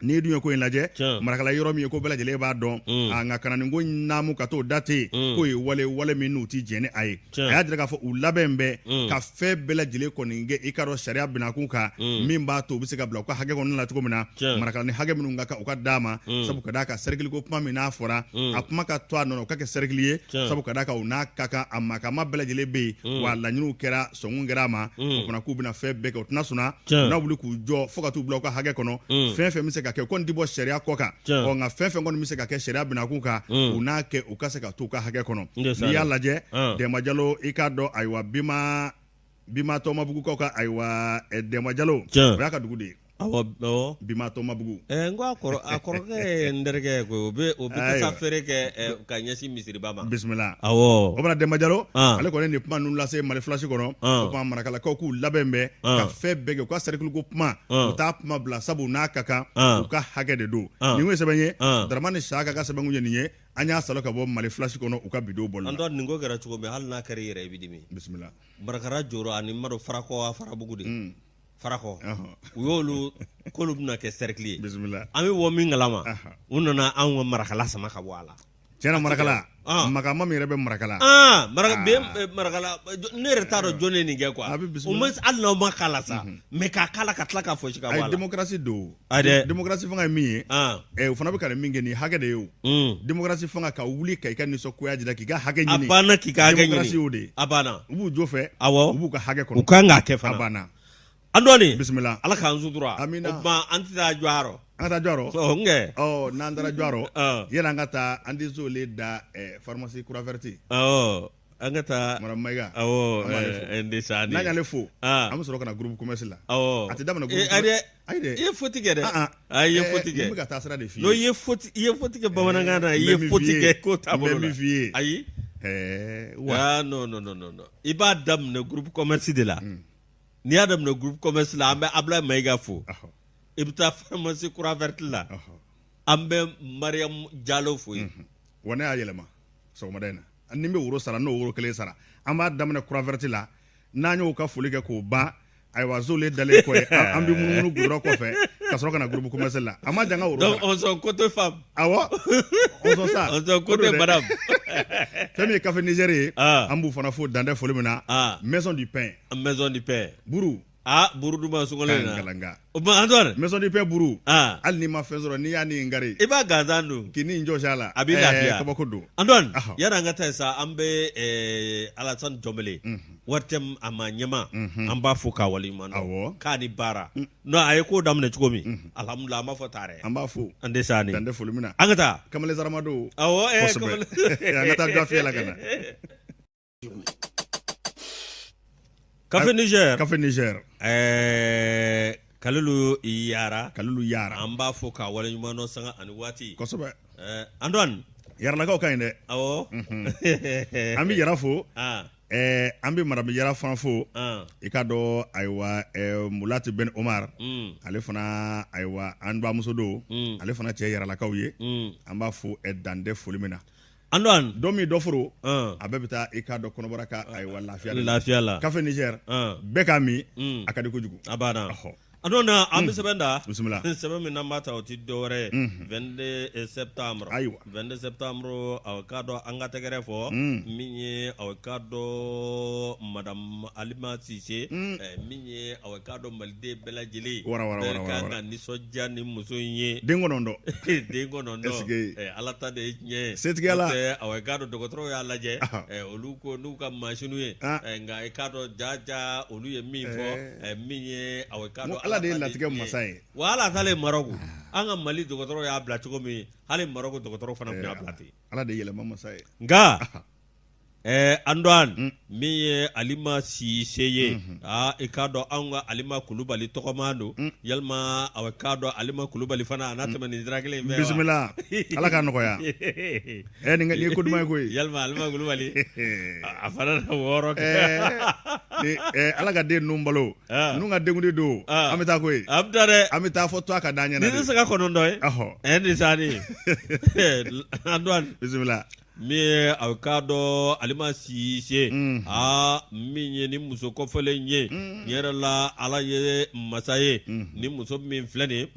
N'i dun ye ko in lajɛ, Marakala yɔrɔ min ye ko bɛɛ lajɛlen b'a dɔn. A nka ka na nin ko naamu ka t'o da ten, k'o ye wale wale min n'u tɛ jɛn ni a ye. A y'a jira k'a fɔ u labɛn bɛ ka fɛn bɛɛ lajɛlen kɔni kɛ, i k'a dɔn sariya binakun kan, min b'a to u bɛ se ka bila u ka hakɛ kɔnɔna la cogo min na. Marakala ni hakɛ minnu ka kan u ka d'a ma, sabu ka d'a kan sɛrikili ko kuma min n'a fɔra, a kuma ka to a nɔ na, o ka kɛ sɛrikili ye, sabu ka d'a kan u n'a ka kan, a makama bɛɛ lajɛlen bɛ yen, wa laɲiniw kɛra, sɔnkun kɛra a ma. O fana k'u bɛna fɛn bɛɛ kɛ, u tɛna sɔn, u na wuli k'u jɔ fo ka t'u bila u ka hakɛ kɔnɔ. Fɛn fɛn bɛ se ka kɛ, kɔni tɛ bɔ sariya kɔ kan, ɔ nka fɛn fɛn kɔni bɛ se ka kɛ sariya binakun kan, u n'a kɛ u ka se ka to u ka hakɛ kɔnɔ. N'i y'a lajɛ, Dɛnba Jalo, i k'a dɔn ayiwa Bima Bima Tɔmabugukaw ka ayiwa Dɛnba Jalo, o y'a ka dugu de ye. Awɔ. Bima Tɔmabugu. N ko a kɔrɔ a kɔrɔkɛ ye n terikɛ ye koyi, o bɛ tasa feere kɛ ka ɲɛsin misiriba ma. Bisimila. Awɔ. O bana Dɛnba Jalo, ale kɔni nin kuma ninnu lase Mali Flash kɔnɔ. O kuma Marakalakaw k'u labɛn bɛ ka fɛn bɛɛ kɛ u ka sɛrikili ko kuma, u t'a kuma bila, sabu n'a ka kan u ka hakɛ de don. Nin ye sɛbɛn ye, Daramani Saka ka sɛbɛn ye nin ye, an y'a sɔrɔ ka bɔ Mali Flash kɔnɔ u ka bi don bɔli la. An dɔn nin ko kɛra cogo min, hali n'a kɛra i yɛrɛ i bɛ dimi. Bisimila. Marakala jɔrɔ ani Mado Farakɔ, Farabugu de. Farakɔ u y'olu k'olu bɛna kɛ sɛrikili ye. Bisimila. An bɛ bɔ min kalama, u nana anw ka Marakala sama ka bɔ a la. Tiɲɛna Marakala, makama min yɛrɛ bɛ Marakala. Marakala, ne yɛrɛ t'a dɔn jɔn ye nin kɛ quoi. Au moins hali n'aw ma k'a la sa, mais k'a k'a la ka tila ka fosi ka bɔ a la. Ayi, démocratie don. Ayi dɛ. Démocratie fanga ye min ye, o fana bɛ ka nin min kɛ nin hakɛ de ye o. Démocratie fanga ka wuli ka i ka nisɔngoya jira, k'i ka hakɛ ɲini. A banna, k'i ka hakɛ ɲini. Démocratie y'o de ye. A banna. U b'u jo fɛ. Awɔ. U b'u ka hakɛ kɔnɔ. U kan k'a kɛ fana. A banna. An dɔɔni. Bisimila. Ala k'an sutura. Amina. O tuma an tɛ taa Jɔyarɔ. An ka taa Jɔyarɔ. Ɔ n kɛ. Ɔ n'an taara Jɔyarɔ. Yala an ka taa an tɛ Zole da pharmacie Croix Verte. Awɔ an ka taa. Madame Mayiga. Awɔ Ndesaani. N'an y'ale fo. An bɛ sɔrɔ ka na groupe commerce la. Awɔ. A tɛ daminɛ groupe. Ayi dɛ. I ye faute kɛ dɛ. Ayi, i ye faute kɛ. N bɛ ka taa sira de f'i ye. Non, i ye faute i ye faute kɛ bamanankan na, i ye faute kɛ ko taabolo la. N bɛ min f'i ye. Ayi. Ɛɛ wa. Ah non non non non i b'a daminɛ groupe commerce de la. N'i y'a daminɛ groupe commerce la, an bɛ Ablaye Mayiga fo. I bɛ taa pharmacie Croix Verte la, an bɛ Mariam Jalo fo yen. Wa ne y'a yɛlɛma sɔgɔmada in na, ni n bɛ woro sara, n'o woro kelen sara, an b'a daminɛ Croix Verte la, n'an y'o ka foli kɛ k'o ban, ayiwa Zole dalen kɔ ye, an bɛ munumunu goudron kɔfɛ ka sɔrɔ ka na groupe commerce la, a ma jan ka woro sara. Donc on sont côté femme. Awɔ, on sont ça. On sont côté madame. Fɛn min ye Café Niger ye, an b'u fana fo dantɛ foli min na. Maison du pain. Maison du pain. Buru. Ah, buru duman sunkalo in na. Kalanka. O tuma Antoine. Maison du pain buru. Hali n'i ma fɛn sɔrɔ, n'i y'a ni ngari. I b'a gansan dun. K'i ni jɔsi a la. A b'i lafiya. Kabako don. Antoine. Yani an ka taa sa, an bɛ Alassane Jɔnbele. Waritɛm a ma ɲɛma. An b'a fo k'a waleɲuman dɔn. Awɔ. K'a ni baara. Non, a ye ko daminɛ cogo min. Alhamdulilah, an b'a fɔ taarɛ. An b'a fo. An tɛ sa ni. Dan tɛ foli min na. An ka taa. Kamalen Saramado. Awɔ. Kosɛbɛ. An ka taa dɔ fiyɛ la ka na. Café Niger. Café Niger. Kalilu Yara. Kalilu Yara. An b'a fo k'a waleɲuman dɔn sanga ani waati. Kosɛbɛ. Antoine. Yaralakaw ka ɲi dɛ. Awɔ. An bɛ Yara fo. An bɛ Madame Yara fana fo. I k'a dɔn ayiwa Mulati Ben Omar. Ale fana ayiwa an bamuso don. Ale fana cɛ Yaralakaw ye. An b'a fo dan tɛ foli min na. Antoine. Don min dɔ foro, a bɛɛ bɛ taa i k'a dɔn kɔnɔbara ka ayiwa lafiya lafiya la. Café Niger. Bɛɛ k'a min, a ka di kojugu. A banna. Antoine, an bɛ sɛbɛn da. Bisimila. Sɛbɛn min n'an b'a ta, o tɛ dɔwɛrɛ ye. 22 septembre. Ayiwa. 22 septembre, aw k'a dɔn an ka tɛgɛrɛ fɔ. Min ye aw k'a dɔn Madame Alima Sise. Min ye aw k'a dɔn Maliden bɛɛ lajɛlen. Wara wara wara. Bɛɛ kan ka nisɔndiya ni muso in ye. Den kɔnɔntɔn. Den kɔnɔntɔn. Est-ce que. Ala ta de ye tiɲɛ ye. Setigiya la. Aw k'a dɔn dɔgɔtɔrɔw y'a lajɛ. Olu ko n'u ka mansinw ye. Nka i k'a dɔn jaja olu ye min fɔ. Min ye aw k'a dɔn. Ala de ye latigɛ masa ye. Wa ala t'ale Marɔku. An ka Mali dɔgɔtɔrɔ y'a bila cogo min, hali Marɔku dɔgɔtɔrɔ fana tun y'a bila ten. Ala de ye yɛlɛma masa ye. Nka. Antoine min ye Alima Sise ye aa i k'a dɔn anw ka Alima Kulubali tɔgɔma don yalima a k'a dɔn Alima Kulubali fana a na tɛmɛ nin sira kelen in fɛ wa? Bisimila Ala k'a nɔgɔya ɛ nin ye ko duman ye koyi yalima Alima Kulubali a fana na wɔɔrɔ kɛ Ala ka den ninnu balo ninnu ka denkundi don an bɛ taa koyi an bɛ taa dɛ an bɛ taa fɔ to ka d'an ɲɛna ni tɛ se ka kɔnɔntɔn ye ɛ nin sa nin Antoine bisimila Min ye a k'a dɔn Alima Sise aa min ye ni muso kɔfɔlen ye tiɲɛ yɛrɛ la Ala ye masa ye ni muso min filɛ nin ye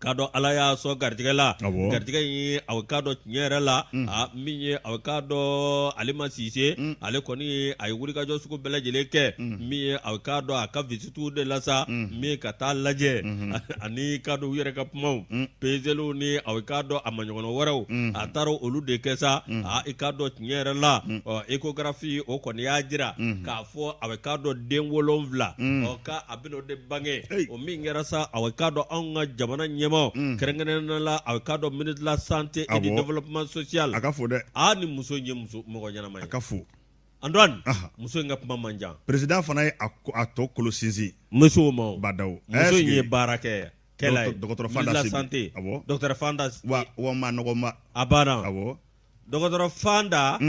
k'a dɔn Ala y'a sɔn garijɛgɛ la garijɛgɛ in a k'a dɔn tiɲɛ yɛrɛ la a min ye a k'a dɔn Alima Sise ale kɔni a ye wulikajɔ sugu bɛɛ lajɛlen kɛ min ye a k'a dɔn a ka visitiw de la sa min ka taa lajɛ ani k'a dɔn u yɛrɛ ka kumaw peseliw ni a k'a dɔn a maɲɔgɔnna wɛrɛw a taara olu de kɛ sa aa i k'a dɔn tiɲɛ yɛrɛ la ɔ échographie o kɔni y'a jira k'a fɔ a k'a dɔn den 7 ɔ k'a a bɛna o de bange o min kɛra sa a k'a dɔn anw ka jamana ɲɛmaaw kɛrɛnkɛrɛnnenya la a k'a dɔn ministre de la santé et du développement social a ka fo dɛ aa ni muso in ye muso mɔgɔ ɲɛnama ye a ka fo Antoine muso in ka kuma man jan président fana ye a tɔ kolo sinsin muso ma badaw muso in ye baara kɛ kɛla ye dɔgɔtɔrɔ Fanta la santé docteur Fanta wa ma nɔgɔ ma a banna awɔ dɔgɔtɔrɔ Fanta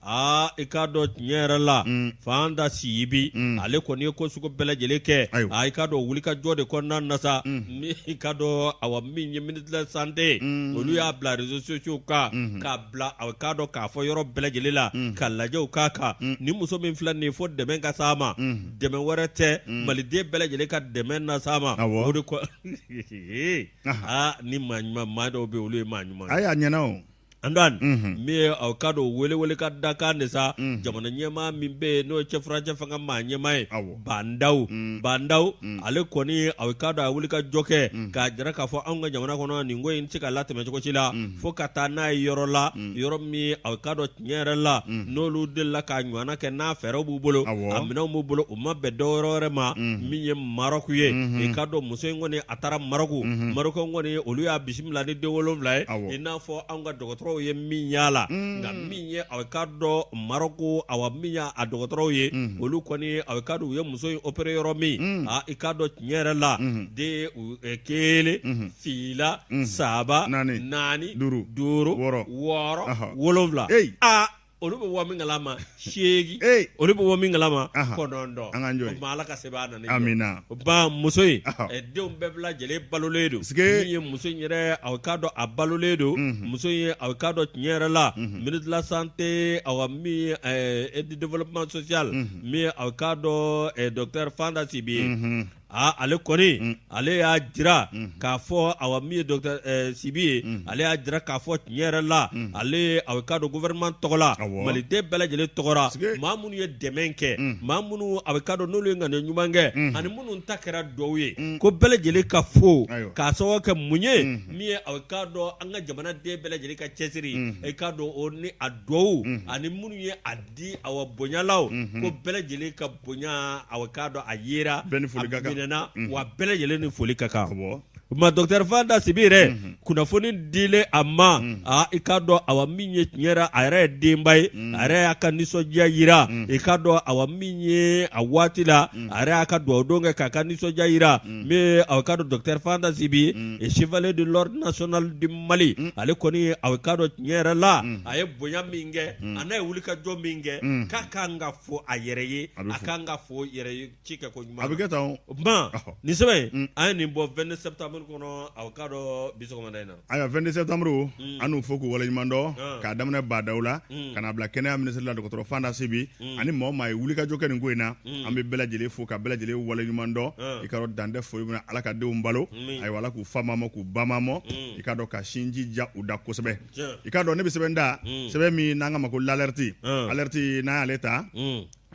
aa i k'a dɔn tiɲɛ yɛrɛ la Fanta Sibi ale kɔni ye ko sugu bɛɛ lajɛlen kɛ a i k'a dɔn wulikajɔ de kɔnɔna na sa ni i k'a dɔn awa min ye ministre de la santé olu y'a bila réseaux sociaux kan k'a bila a k'a dɔn k'a fɔ yɔrɔ bɛɛ lajɛlen la ka lajɛw k'a kan ni muso min filɛ nin ye fo dɛmɛ ka s'a ma dɛmɛ wɛrɛ tɛ maliden bɛɛ lajɛlen ka dɛmɛ na s'a ma o de kɔ aa ni maa ɲuman maa dɔw bɛ olu ye maa ɲuman ye a ɲɛna o Antoine min ye aw k'a dɔn welewele ka dakan de sa jamana ɲɛmaa min bɛ yen n'o ye cɛfurancɛ fanga maa ɲɛmaa ye Ba Ndaw Ba Ndaw ale kɔni a k'a dɔn a wuli ka jɔ kɛ k'a jira k'a fɔ anw ka jamana kɔnɔ nin ko in tɛ se ka latɛmɛ cogo si la fo ka taa n'a ye yɔrɔ la yɔrɔ min a k'a dɔn tiɲɛ yɛrɛ la n'olu delila k'a ɲɔgɔnna kɛ n'a fɛɛrɛw b'u bolo a minɛnw b'u bolo u ma bɛn dɔwɛrɛ wɛrɛ ma min ye Marɔku ye i k'a dɔn muso in kɔni a taara Marɔku Marɔku kɔni olu y'a bisimila ni den 7 ye i n'a fɔ anw ka dɔgɔtɔrɔw ye min y'a la nka min ye a k'a dɔn Marɔku awa min y'a dɔgɔtɔrɔw ye olu kɔni a k'a dɔn u ye muso in opéré yɔrɔ min aa i k'a dɔn tiɲɛ yɛrɛ la den kelen fila saba naani duuru duuru wɔɔrɔ 7 aa olu bɛ bɔ min kalama 8 olu bɛ bɔ min kalama 9 an o tuma Ala ka sebaya nana amina ba muso in denw bɛɛ lajɛlen balolen don min ye muso in yɛrɛ a k'a dɔn a balolen don muso in a k'a dɔn tiɲɛ yɛrɛ la ministre de la santé awa min et du développement social min a k'a dɔn docteur Fanta Sibi ye Aa ale kɔni ale y'a jira k'a fɔ awa min ye docteur Sibi ye ale y'a jira k'a fɔ tiɲɛ yɛrɛ la ale a k'a dɔn gouvernement tɔgɔ la maliden bɛɛ lajɛlen tɔgɔ la maa minnu ye dɛmɛ kɛ maa minnu a k'a dɔn n'olu ye ŋaniya ɲuman kɛ ani minnu ta kɛra dugawu ye ko bɛɛ lajɛlen ka fo k'a sababu kɛ mun ye min ye a k'a dɔn an ka jamanaden bɛɛ lajɛlen ka cɛsiri i k'a dɔn o ni a dugawu ani minnu ye a di awa bonyalaw ko bɛɛ lajɛlen ka bonya a k'a dɔn a yera bɛɛ ni foli ka kan a minɛna wa bɛɛ lajɛlen ni foli ka kan o tuma docteur Fanta Sibi yɛrɛ kunnafoni dilen a ma aa i k'a dɔn awa min ye tiɲɛ yɛrɛ a yɛrɛ ye denba ye a yɛrɛ y'a ka nisɔndiya jira i k'a dɔn awa min ye a waati la a yɛrɛ y'a ka dugawudon kɛ k'a ka nisɔndiya jira min ye a k'a dɔn docteur Fanta Sibi chevalier de l'ordre national du Mali ale kɔni a k'a dɔn tiɲɛ yɛrɛ la a ye bonya min kɛ a n'a ye wulikajɔ min kɛ k'a kan ka fo a yɛrɛ ye a kan ka fo yɛrɛ ye ci kɛ ko ɲuman a bɛ kɛ tan o tuma nin sɛbɛn in an ye nin bɔ 22 septembre kɔnɔ a k'a dɔn bi sɔgɔmada in na ayiwa 22 septembre an n'u fo k'u waleɲuman dɔn k'a daminɛ Ba Daw la ka n'a bila kɛnɛya minisiri la dɔgɔtɔrɔ Fanta Sibi ani maa o maa ye wulikajɔ kɛ nin ko in na an bɛ bɛɛ lajɛlen fo ka bɛɛ lajɛlen waleɲuman dɔn i k'a dɔn dan tɛ foli min na Ala ka denw balo ayiwa Ala k'u fa mɔ k'u ba mɔ i k'a dɔn ka sinji diya u da kosɛbɛ i k'a dɔn ne bɛ sɛbɛn da sɛbɛn min n'an k'a ma ko l'alerte alerte n'an y'ale ta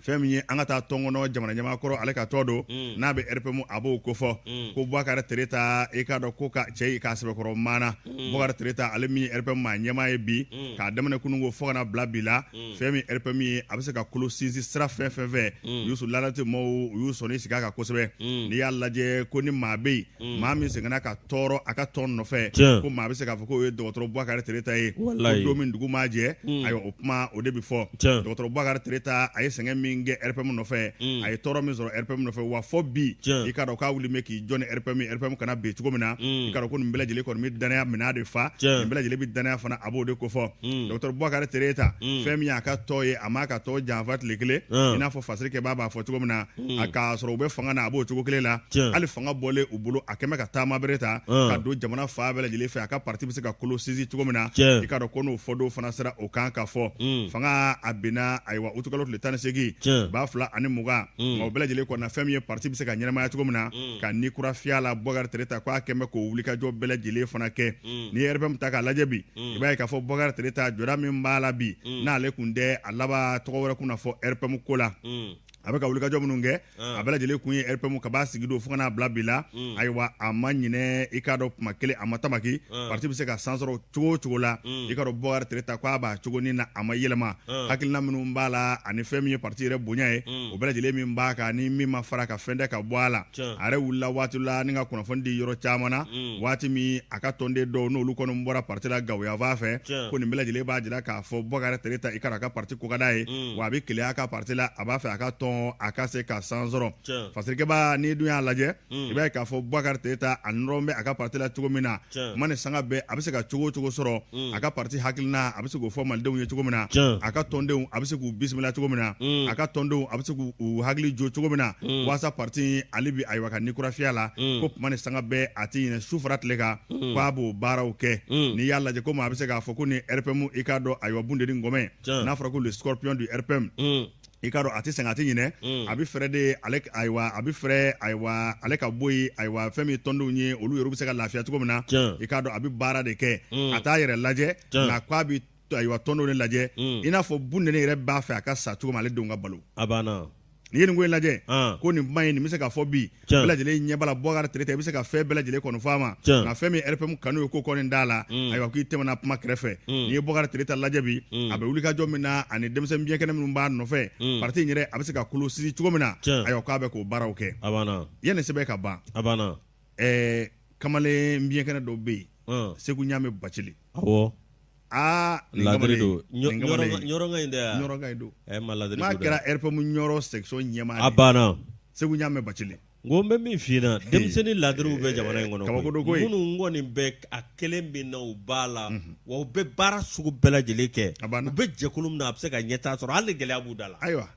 Fɛn min ye an ka taa tɔn kɔnɔ jamana ɲɛmaa kɔrɔ ale ka tɔn don n'a bɛ RPM a b'o kofɔ ko Bubakari Tereta i k'a dɔn ko ka cɛ k'a sɛbɛkɔrɔ maana Bubakari Tereta ale min ye RPM maa ɲɛmaa ye bi k'a daminɛ kununko fo ka na bila bi la fɛn min RPM ye a bɛ se ka kolo sinsin sira fɛn fɛn fɛ Yusu L'Alerte maaw u y'u sɔnni sigi a kan kosɛbɛ. N'i y'a lajɛ ko ni maa bɛ yen maa min sɛgɛnna ka tɔɔrɔ a ka tɔn nɔfɛ ko maa bɛ se k'a fɔ k'o ye dɔgɔtɔrɔ Bubakari Tereta ye ko don min dugu maa jɛ ayiwa o kuma o de bɛ fɔ. Dɔgɔtɔrɔ Bubakari Tereta a ye sɛgɛn min kɛ RPM nɔfɛ, a ye tɔɔrɔ min sɔrɔ RPM nɔfɛ, wa fɔ bi i k'a dɔn k'a wuli bɛ k'i jɔ ni RPM ye, RPM kana bin cogo min na, i k'a dɔn ko nin bɛɛ lajɛlen kɔni bɛ danaya minɛn de fa, nin bɛɛ lajɛlen bɛ danaya fana a b'o de kofɔ. Dɔgɔtɔrɔ Bubakari Tereta fɛn min y'a ka tɔn ye, a m'a ka tɔn janfa tile kelen, i n'a fɔ fasirikɛbaa b'a fɔ cogo min na, a k'a sɔrɔ u bɛ fanga na a b'o cogo kelen la, hali fanga bɔlen u bolo a kɛmɛ ka taama bere ta ka don jamana fan bɛɛ lajɛlen fɛ, a ka parti bɛ se ka kolo sinsin cogo min na, i k'a dɔn ko n'o fɔdon fana sera o kan ka fɔ. Fanga a binna ayiwa utukalo tile 18 2020, nka o bɛɛ lajɛlen kɔnɔ fɛn min ye parti bɛ se ka ɲɛnamaya cogo min na ka ni kura fiyɛ a la, Bubakari Tereta ko a kɛmɛ k'o wulikajɔ bɛɛ lajɛlen fana kɛ. N'i ye RPM ta k'a lajɛ bi, i b'a ye k'a fɔ Bubakari Tereta jɔda min b'a la bi, n'ale kun tɛ a laban tɔgɔ wɛrɛ kun na fɔ RPM ko la. A bɛ ka wulikajɔ minnu kɛ a bɛɛ lajɛlen kun ye RPM ka b'a sigi don fo ka n'a bila bi la. Ayiwa a ma ɲinɛ i k'a dɔn kuma kelen a ma tamaki parti bɛ se ka san sɔrɔ cogo o cogo la. I k'a dɔn Bubakari Tereta ko a b'a cogo ni na a ma yɛlɛma. Hakilina minnu b'a la ani fɛn min ye parti yɛrɛ bonya ye, o bɛɛ lajɛlen min b'a kan ni min ma fara ka fɛn tɛ ka bɔ a la. A yɛrɛ wulila waati la ni ka kunnafoni di yɔrɔ caman na, waati min a ka tɔnden dɔw n'olu kɔni bɔra parti la Gawo yanfan fɛ, ko nin bɛɛ lajɛlen b'a jira k'a fɔ Bubakari Tereta i k'a dɔn a ka parti ko ka d'a ye, wa a bɛ keleya a ka parti la, a b'a fɛ a ka tɔn a ka se ka san sɔrɔ. Fasirikɛba, n'i dun y'a lajɛ, i b'a ye k'a fɔ Bubakari Tereta a nɔrɔ bɛ a ka parti la cogo min na, kuma ni sanga bɛɛ a bɛ se ka cogo o cogo sɔrɔ a ka parti hakilina a bɛ se k'o fɔ malidenw ye cogo min na, a ka tɔndenw a bɛ se k'u bisimila cogo min na, a ka tɔndenw a bɛ se k'u hakili jɔ cogo min na, waasa parti ale bi ayiwa ka ni kura fiyɛ a la, ko kuma ni sanga bɛɛ a tɛ ɲinɛ su fara tile kan k'a b'o baaraw kɛ. N'i y'a lajɛ ko maa bɛ se k'a fɔ ko ni RPM i k'a dɔn ayiwa bundeni ngɔmɛ, n'a fɔra ko le scorpion du RPM, i k'a dɔn a tɛ sɛgɛn a tɛ ɲinɛ, a bɛ fɛɛrɛ de ale ayiwa a bɛ fɛɛrɛ ayiwa ale ka bɔ yen ayiwa fɛn min tɔndenw ye olu yɛrɛ bɛ se ka lafiya cogo min na, i k'a dɔn a bɛ baara de kɛ, a t'a yɛrɛ lajɛ nka k'a bɛ ayiwa tɔndenw de lajɛ, i n'a fɔ bundeni yɛrɛ b'a fɛ a ka sa cogo min ale denw ka balo. A banna. N'i ye nin ko in lajɛ, ko nin kuma in nin bɛ se ka fɔ bi bɛɛ lajɛlen ɲɛ b'a la Bubakari Tereta i bɛ se ka fɛn bɛɛ lajɛlen kɔni fɔ a ma, nka fɛn min RPM kanu ye ko kɔni d'a la, ayiwa k'i tɛmɛna kuma kɛrɛfɛ. N'i ye Bubakari Tereta lajɛ bi, a bɛ wulikajɔ min na ani denmisɛn biɲɛkɛnɛ minnu b'a nɔfɛ, parti in yɛrɛ a bɛ se ka kolo sinsin cogo min na, ayiwa k'a bɛ k'o baaraw kɛ. Yanni sɛbɛn ka ban, ɛɛ kamalen biɲɛkɛnɛ dɔ bɛ yen, Segu Ɲame Bacili. Awɔ. Aa ladiri don ɲɔrɔnka in tɛ ɲɔrɔnka in don ma ladiri n'a kɛra RPM Ɲɔrɔ section ɲɛmaa a banna. Segu Ɲame Bacili. N ko n bɛ min f'i ɲɛna, denmisɛnnin ladiriw bɛ jamana in kɔnɔ kabako don koyi, minnu kɔni bɛ a kelen bɛ na u b'a la, wa u bɛ baara sugu bɛɛ lajɛlen kɛ, u bɛ jɛkulu min na a bɛ se ka ɲɛtaa sɔrɔ hali ni gɛlɛya b'u da la. Ayiwa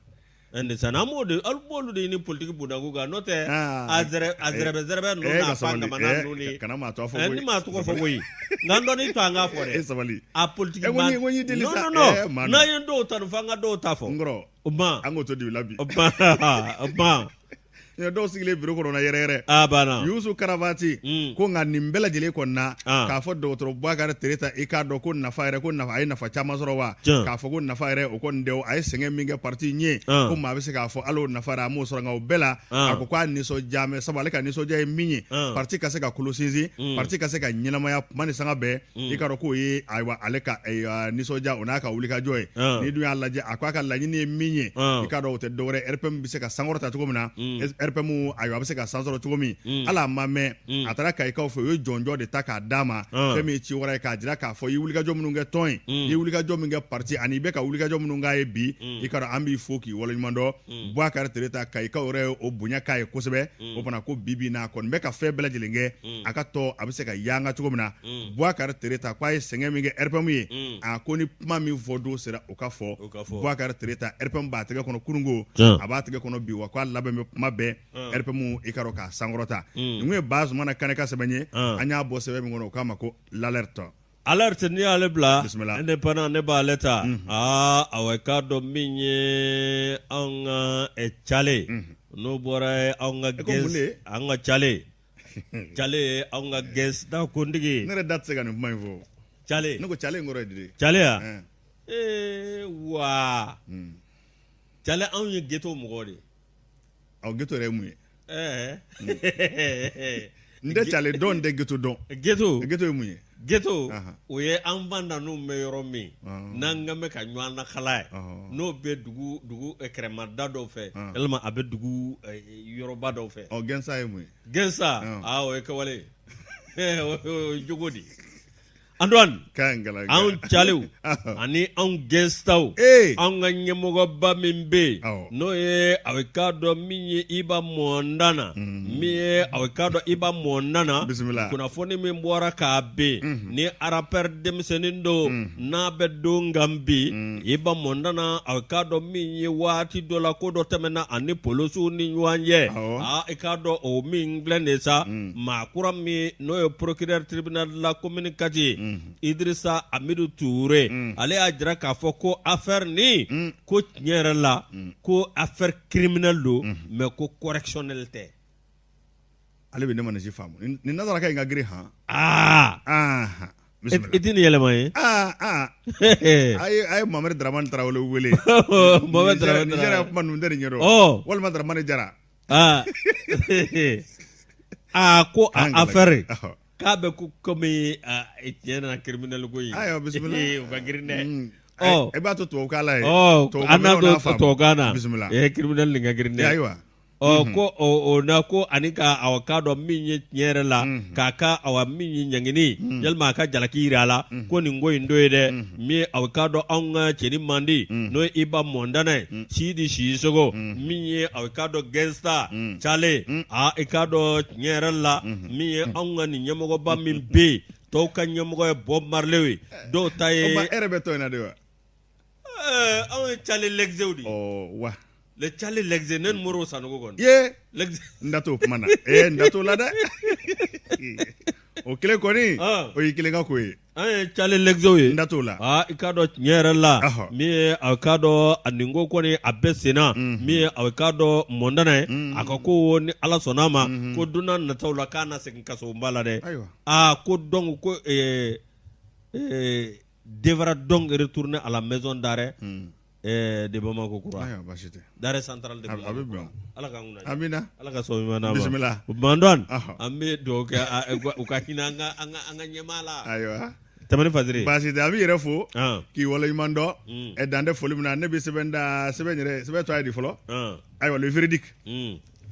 Ndesan an b'o de an b'olu de ɲini politiki bunakun kan n'o tɛ a zɛrɛbɛ zɛrɛbɛ ninnu n'a fan kamana ninnu ni kana maa tɔgɔ fɔ koyi ni maa tɔgɔ fɔ koyi nka n dɔnni to an k'a fɔ dɛ e sabali a politiki maa non non non n'an ye dɔw tanu f'an ka dɔw ta fɔ n kɔrɔ o ma an k'o to dibi la bi o ma o ma dɔw sigilen biro kɔnɔ na yɛrɛ yɛrɛ a banna Yusu Karavati ko nka nin bɛɛ lajɛlen kɔni na k'a fɔ dɔgɔtɔrɔ Bubakari Tereta i k'a dɔn ko nafa yɛrɛ ko nafa a ye nafa caman sɔrɔ wa k'a fɔ ko nafa yɛrɛ o kɔni tɛ a ye sɛgɛn min kɛ parti in ye ko maa bɛ se k'a fɔ hali o nafa yɛrɛ a m'o sɔrɔ nka o bɛɛ la a ko k'a nisɔndiya mɛ sabu ale ka nisɔndiya ye min ye parti ka se ka kolo sinsin parti ka se ka ɲɛnamaya kuma ni sanga bɛɛ i k'a dɔn k'o ye ayiwa ale ka nisɔndiya o n'a ka wulikajɔ ye. N'i dun y'a lajɛ a ko a ka laɲini ye min ye, i k'a dɔn o tɛ dɔwɛrɛ RPM bɛ se ka sankɔrɔta cogo min na, RPM ayiwa a bɛ se ka san sɔrɔ cogo min, hali a ma mɛn a taara Kayikaw fɛ u ye jɔnjɔn de ta k'a d'a ma, fɛn min ye ci wɛrɛ ye k'a jira k'a fɔ i ye wulikajɔ minnu kɛ tɔn ye, i ye wulikajɔ min kɛ parti ani i bɛ ka wulikajɔ minnu k'a ye bi, i k'a dɔn an b'i fo k'i waleɲuman dɔn. Bubakari Tereta Kayikaw yɛrɛ ye o bonya k'a ye kosɛbɛ. O fana ko bi bi in na a kɔni bɛ ka fɛn bɛɛ lajɛlen kɛ a ka tɔn a bɛ se ka yanga cogo min na. Bubakari Tereta ko a ye sɛgɛn min kɛ RPM ye, a ko ni kuma min fɔ don sera o ka fɔ. Bubakari Tereta RPM b'a tɛgɛ kɔnɔ kununko, a b'a tɛgɛ kɔnɔ bi, wa k'a labɛn bɛ kuma bɛɛ RPM i k'a dɔn k'a sankɔrɔta. Nin kun ye Bazumana Kane ka sɛbɛn ye, an y'a bɔ sɛbɛn min kɔnɔ o k'a ma ko L'Alerte. Alerte n'i y'ale bila Indépendant ne b'ale ta aa awa i k'a dɔn min ye anw ka cale n'o bɔra anw ka an ka cale cale ye anw ka gɛnda kuntigi ne yɛrɛ da tɛ se ka nin kuma in fɔ cale ne ko cale in kɔrɔ ye di cale ya ee wa. Cale, anw ye ghetto mɔgɔw de ye. Ɔ, ghetto yɛrɛ ye mun ye? Ɛɛ. N tɛ Cale dɔn, n tɛ ghetto dɔn. Ghetto. Ghetto ye mun ye? Ghetto, o ye an fantanninw bɛ yɔrɔ min n'an kan bɛ ka ɲɔgɔn nakala ye, n'o bɛ dugu dugu kɛrɛmada dɔw fɛ, walima a bɛ dugu yɔrɔba dɔw fɛ. Ɔ, gangsta ye mun ye? Gangsta, aa, o ye kɛwale ye, o ye jogo de ye. Antoine, anw calew ani anw gangstaw, anw ka ɲɛmɔgɔba min bɛ yen, n'o ye a bɛ k'a dɔn min ye Iba Mɔndana, min ye a bɛ k'a dɔn Iba Mɔndana, kunnafoni min bɔra k'a bin ni rappeur denmisɛnnin don n'a bɛ don kan bi, Iba Mɔndana, a bɛ k'a dɔn min ye waati dɔ la ko dɔ tɛmɛna ani polosiw ni ɲɔgɔn cɛ. Aa, i k'a dɔn o min filɛ nin ye sa, maa kura min n'o ye procureur tribunal de la commune Kati ye, Idirisa Amidu Ture, ale y'a jira k'a fɔ ko affaire nin, ko tiɲɛ yɛrɛ la, ko affaire criminelle don, mais ko correctionnel tɛ. Ale bɛ ne ma nin si faamu, nin nazarakan in ka girin han. Aa, bisimila. I tɛ nin yɛlɛma ye. Aa aa, a ye Mohamed Dramane Tarawele wele. Mohamed Dramane. Nizeriya kuma ninnu tɛ nin ɲɛdɔn. Walima Dramane Jara. Aa aa, ko a affaire k'a bɛ ko komi tiɲɛ na criminel ko in. Ayiwa, bisimila. O ka girin dɛ. Ɔ, i b'a to tubabukan la ye. Ɔ, an n'a to tubabukan na. Bisimila. Criminel nin ka girin dɛ. Ayiwa. Ɔ, ko o na ko ani ka awa k'a dɔn min ye tiɲɛ yɛrɛ la, k'a ka awa min ye ɲangini, yalima a ka jalaki jira a la, ko nin ko in to ye dɛ, min ye awa k'a dɔn anw ka cɛnin mandi, n'o ye Iba Mɔndana ye, Sidi Sisogo, min ye awa k'a dɔn gangsta Cale, aa, i k'a dɔn tiɲɛ yɛrɛ la, min ye anw ka nin ɲɛmɔgɔba min bɛ yen, tɔw ka ɲɛmɔgɔ ye Bob Marley ye, dɔw ta ye. E yɛrɛ bɛ tɔn in na de wa? Anw ye Cale Lɛgzew de ye. Ɔ wa. Le Cale Lɛgze, ne ni Moribo Sanogo kɔni. Ye. N da t'o kuma na. Ee, n da t'o la dɛ. O kelen kɔni, o y'i kelen ka ko ye. An ye Cale Lɛgzew ye. N da t'o la. Aa, i k'a dɔn tiɲɛ yɛrɛ la, min ye a k'a dɔn a nin ko kɔni a bɛ sen na, min ye a k'a dɔn Mɔndana ye, a ka ko ni Ala sɔnna a ma, ko don n'a nataw la k'a na segin kasoba la dɛ. Ayiwa. Aa, ko donc ko devra donc retourner à la maison d'arrêt de Bamako Kura. Ayiwa, baasi tɛ. D'arrêt central de Bamako. A bɛ bɛn. Ala k'an kunna. Amina. Ala ka sɔn ɲuman d'an ma. Bisimila. Mandan, an bɛ dugawu kɛ u ka hinɛ an ka an ka ɲɛmaa la. Ayiwa. Tɛmɛni Fadiri. Baasi tɛ, an b'i yɛrɛ fo. K'i waleɲuman dɔn. Ɛ, dan tɛ foli min na, ne bɛ sɛbɛn da, sɛbɛn yɛrɛ, sɛbɛn tɔgɔ ye di fɔlɔ? Ayiwa, le verdict.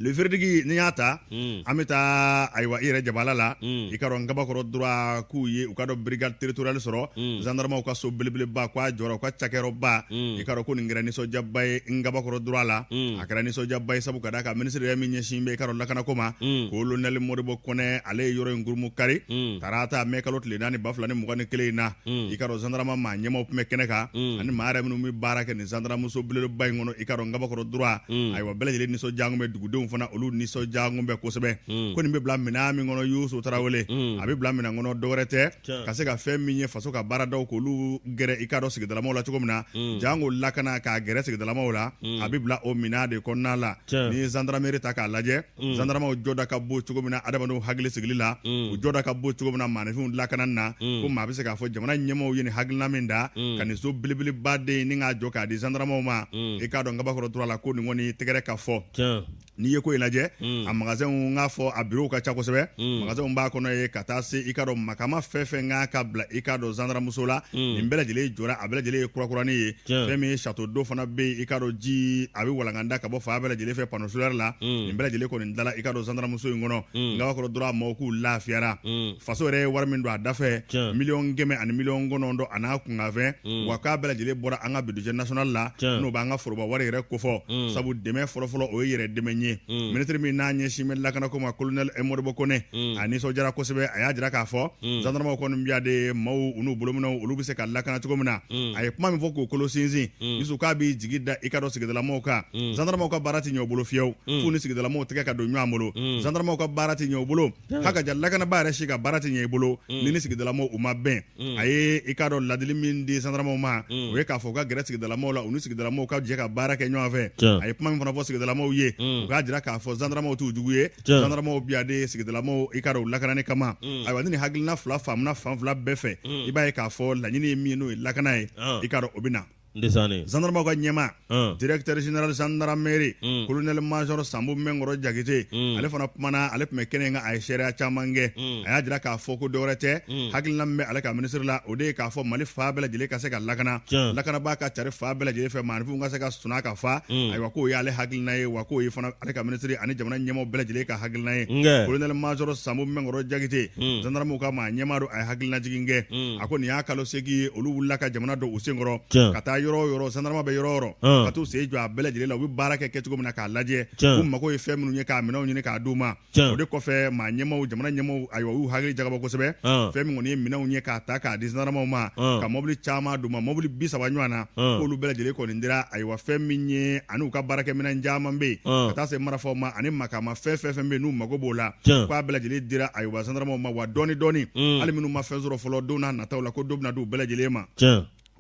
Le verdict, n'i y'a ta, an bɛ taa ayiwa i yɛrɛ jabala la, i ka dɔn Kabakɔrɔ droit k'u ye u ka dɔn brigade territoriale sɔrɔ, gendarmew ka so belebeleba k'a jɔra, u ka cakɛyɔrɔba, i ka dɔn ko nin kɛra nisɔndiyaba ye n Kabakɔrɔ droit la. A kɛra nisɔndiyaba ye sabu ka d'a kan ministre yɛrɛ min ɲɛsin bɛ i ka dɔn lakanako ma, colonel Modibo Kɔnɛ, ale ye yɔrɔ in gurumu kari tarata mai kalo tile 4 2021 in na. I ka dɔn gendarme maa ɲɛmaaw tun bɛ kɛnɛ kan, ani maa yɛrɛ minnu bɛ baara kɛ nin gendarme so belebeleba in kɔnɔ, i ka dɔn Kabakɔrɔ droit. Ayiwa, bɛɛ lajɛlen nisɔndiya bɛ, dugudenw fana olu nisɔndiya bɛ kosɛbɛ, ko nin bɛ bila minɛn min kɔnɔ, Yusu Tarawele, a bɛ bila minɛn kɔnɔ dɔwɛrɛ tɛ ka se ka fɛn min ye faso ka baaradaw k'olu gɛrɛ i ka dɔn sigidalamaw la cogo min na, janko lakana k'a gɛrɛ sigidalamaw la, a bɛ bila o minɛn de kɔnɔna la. Ni ye gendarmerie ta k'a lajɛ, gendarmew jɔda ka bon cogo min na adamadenw hakili sigili la, u jɔda ka bon cogo min na maaninfinw lakana na, ko maa bɛ se k'a fɔ jamana ɲɛmaaw ye nin hakilina min da ka nin so belebeleba den ni k'a jɔ k'a di gendarmew ma, i k'a dɔn Kabakɔrɔ droit la, ko nin kɔni tɛgɛrɛ ka fɔ. N'i ye ko in lajɛ, a magasinw, n k'a fɔ a bureau ka ca kosɛbɛ, magasinw b'a kɔnɔ ye ka taa se i ka dɔn makama fɛn fɛn kan ka bila i ka dɔn gendarmeso la, nin bɛɛ lajɛlen jɔra, a bɛɛ lajɛlen ye kurakurani ye. Fɛn min ye château d'eau fana bɛ yen, i ka dɔn ji a bɛ walankanda ka bɔ fan bɛɛ lajɛlen fɛ panneau solaire la, nin bɛɛ lajɛlen kɔni dala i ka dɔn gendarmeso in kɔnɔ. Kabakɔrɔ droit maaw k'u lafiyara, faso yɛrɛ ye wari min don a dafɛ, 100 miliyɔn 900 a n'a kunkanfɛn, wa k'a bɛɛ lajɛlen bɔra an ka budget national la, n'o b'an ka foroba wari yɛrɛ kofɔ, sabu dɛmɛ fɔlɔfɔlɔ o ye yɛrɛ dɛmɛ ye. Minisiri min n'a ɲɛsin bɛ lakanako ma, colonel Modibo Kɔnɛ, a nisɔndiyara kosɛbɛ. A y'a jira k'a fɔ gendarmew kɔni bɛ de maaw u n'u bolominɛw, olu bɛ se ka lakana cogo min na. A ye kuma min fɔ k'o kolo sinsin, Yusu, k'a b'i jigi da i ka dɔn sigidalamaw kan. Gendarmew ka baara tɛ ɲɛ u bolo fiyewu f'u ni sigidalamaw tɛgɛ ka don ɲɔgɔn bolo. Gendarmew ka baara tɛ ɲɛ u bolo, haka ja lakanabaa yɛrɛ si ka baara tɛ ɲɛ i bolo ni sigidalamaw u ma bɛn. A ye i k'a dɔn ladili min di gendarmew ma, o ye k'a fɔ u ka gɛrɛ sigidalamaw la, u ni sigidalamaw ka jɛ ka baara kɛ ɲɔgɔn fɛ. A ye kuma min fana fɔ sigidalamaw ye, u k'a jira k'a fɔ gendarmew t'u jugu ye, gendarmew bi yan de sigidalamaw i k'a dɔn u lakanani kama. Ayiwa, ni nin hakilina fila faamuna fan fila bɛɛ fɛ, i b'a ye k'a fɔ laɲini ye min ye, n'o ye lakana ye, i k'a dɔn o bɛ na. Zandaramaw ka ɲɛmaa directeur général gendarmerie colonel major Sanbu Mɛnkɔrɔ Jakite ale fana kumana, ale tun bɛ kɛnɛ in kan, a ye seereya caman kɛ. A y'a jira k'a fɔ ko dɔwɛrɛ tɛ, hakilina min bɛ ale ka minisiri la, o de ye k'a fɔ Mali fan bɛɛ lajɛlen ka se ka lakana, lakanabaa ka cari fan bɛɛ lajɛlen fɛ, maaninfinw ka se ka suna ka fa. Ayiwa, k'o y'ale hakilina ye, wa k'o ye fana ale ka minisiri ani jamana ɲɛmaaw bɛɛ lajɛlen ka hakilina ye. Colonel major Sanbu Mɛnkɔrɔ Jakite, zandaramaw ka maa ɲɛmaa don, a ye hakilinajigin kɛ. A ko nin y'a kalo 8 ye, olu wulila ka jamana don u senkɔrɔ ka taa yɔrɔ o yɔrɔ, zandarama bɛ yɔrɔ o yɔrɔ, ka t'u sen jɔ a bɛɛ lajɛlen la. U bɛ baara kɛ kɛcogo min na k'a lajɛ, u mago ye fɛn minnu ye, k'a minɛnw ɲini k'a d'u ma. O de kɔfɛ, maa ɲɛmaaw, jamana ɲɛmaaw, ayiwa, u y'u hakili jagabɔ kosɛbɛ. Fɛn min kɔni ye minɛnw ye k'a ta k'a di zandaramaw ma, ka mɔbili caman d'u ma, mɔbili 30 ɲɔgɔn na, k'olu bɛɛ lajɛlen kɔni dira. Ayiwa, fɛn min ye ani u ka baarakɛminɛn caman bɛ yen, ka taa se marifaw ma ani makama fɛn fɛn fɛn bɛ yen n'u mago b'o la, k'a bɛɛ lajɛlen dira, ayiwa, zandaramaw ma. Wa dɔɔni dɔɔni, hali minnu ma fɛn sɔrɔ fɔlɔ, don n'a nataw la, ko dɔ bɛna d'u bɛɛ lajɛlen ma.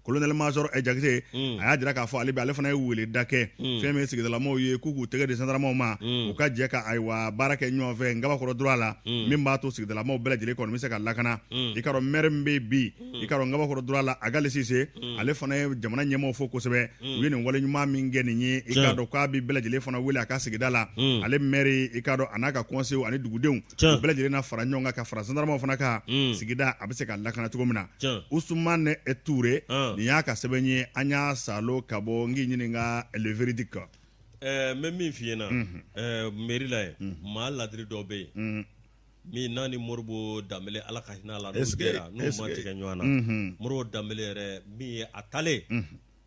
Colonel major Jakite, a y'a jira k'a fɔ ale bɛ, ale fana ye weleda kɛ fɛn min ye sigidalamaw ye, k'u k'u tɛgɛ di zandaramaw ma, u ka jɛ ka, ayiwa, baara kɛ ɲɔgɔn fɛ Ngabakɔrɔ droit la, min b'a to sigidalamaw bɛɛ lajɛlen kɔni bɛ se ka lakana. I ka dɔn maire min bɛ bi, i ka dɔn, Ngabakɔrɔ droit la, Agali Sise, ale fana ye jamana ɲɛmaaw fo kosɛbɛ, u ye nin wale ɲuman min kɛ nin ye. I ka dɔn k'a bɛ bɛɛ lajɛlen fana wele a ka sigida la, ale maire, i ka dɔn, a n'a ka conseil ani dugudenw, u bɛɛ lajɛlen na fara ɲɔgɔn kan ka fara zandaramaw fana kan, sigida a bɛ se ka lakana cogo min na. Usumane Ture, nin y'a ka sɛbɛn ye, an y'a salo ka bɔ n k'i ɲininka Le Véridique kan. N bɛ min f'i ɲɛna, mairie la yen, maa ladiri dɔ bɛ yen min n'a ni Modibo Danbele, Ala ka hinɛ a la, n'u jɛra, n'u ma tigɛ ɲɔgɔn na. Modibo Danbele yɛrɛ min ye a talen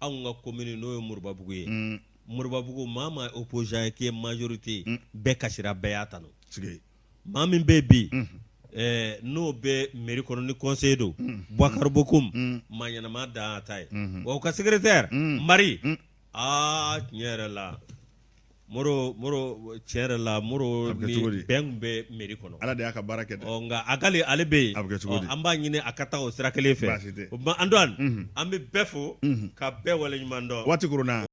anw ka commune, n'o ye Moribabugu ye, Moribabugu maa ma opposant ye k'i ye majorité ye, bɛɛ kasira, bɛɛ y'a tanu. Maa min bɛ bi n'o bɛ mairie kɔnɔ ni conseiller don, Boubacar Bocoum, maa ɲɛnama dan ta ye. Wa u ka secrétaire Mari, aa, tiɲɛ yɛrɛ la, Moro, Moro, tiɲɛ yɛrɛ la, Moro ni bɛn tun bɛ mairie kɔnɔ. Ala de y'a ka baara kɛ dɛ. Ɔ, nka Agali, ale bɛ yen. A bɛ kɛ cogo di? An b'a ɲini a ka taa o sira kelen fɛ. Baasi tɛ. O tuma, Antoine, an bɛ bɛɛ fo ka bɛɛ waleɲuman dɔn. Waati koronna.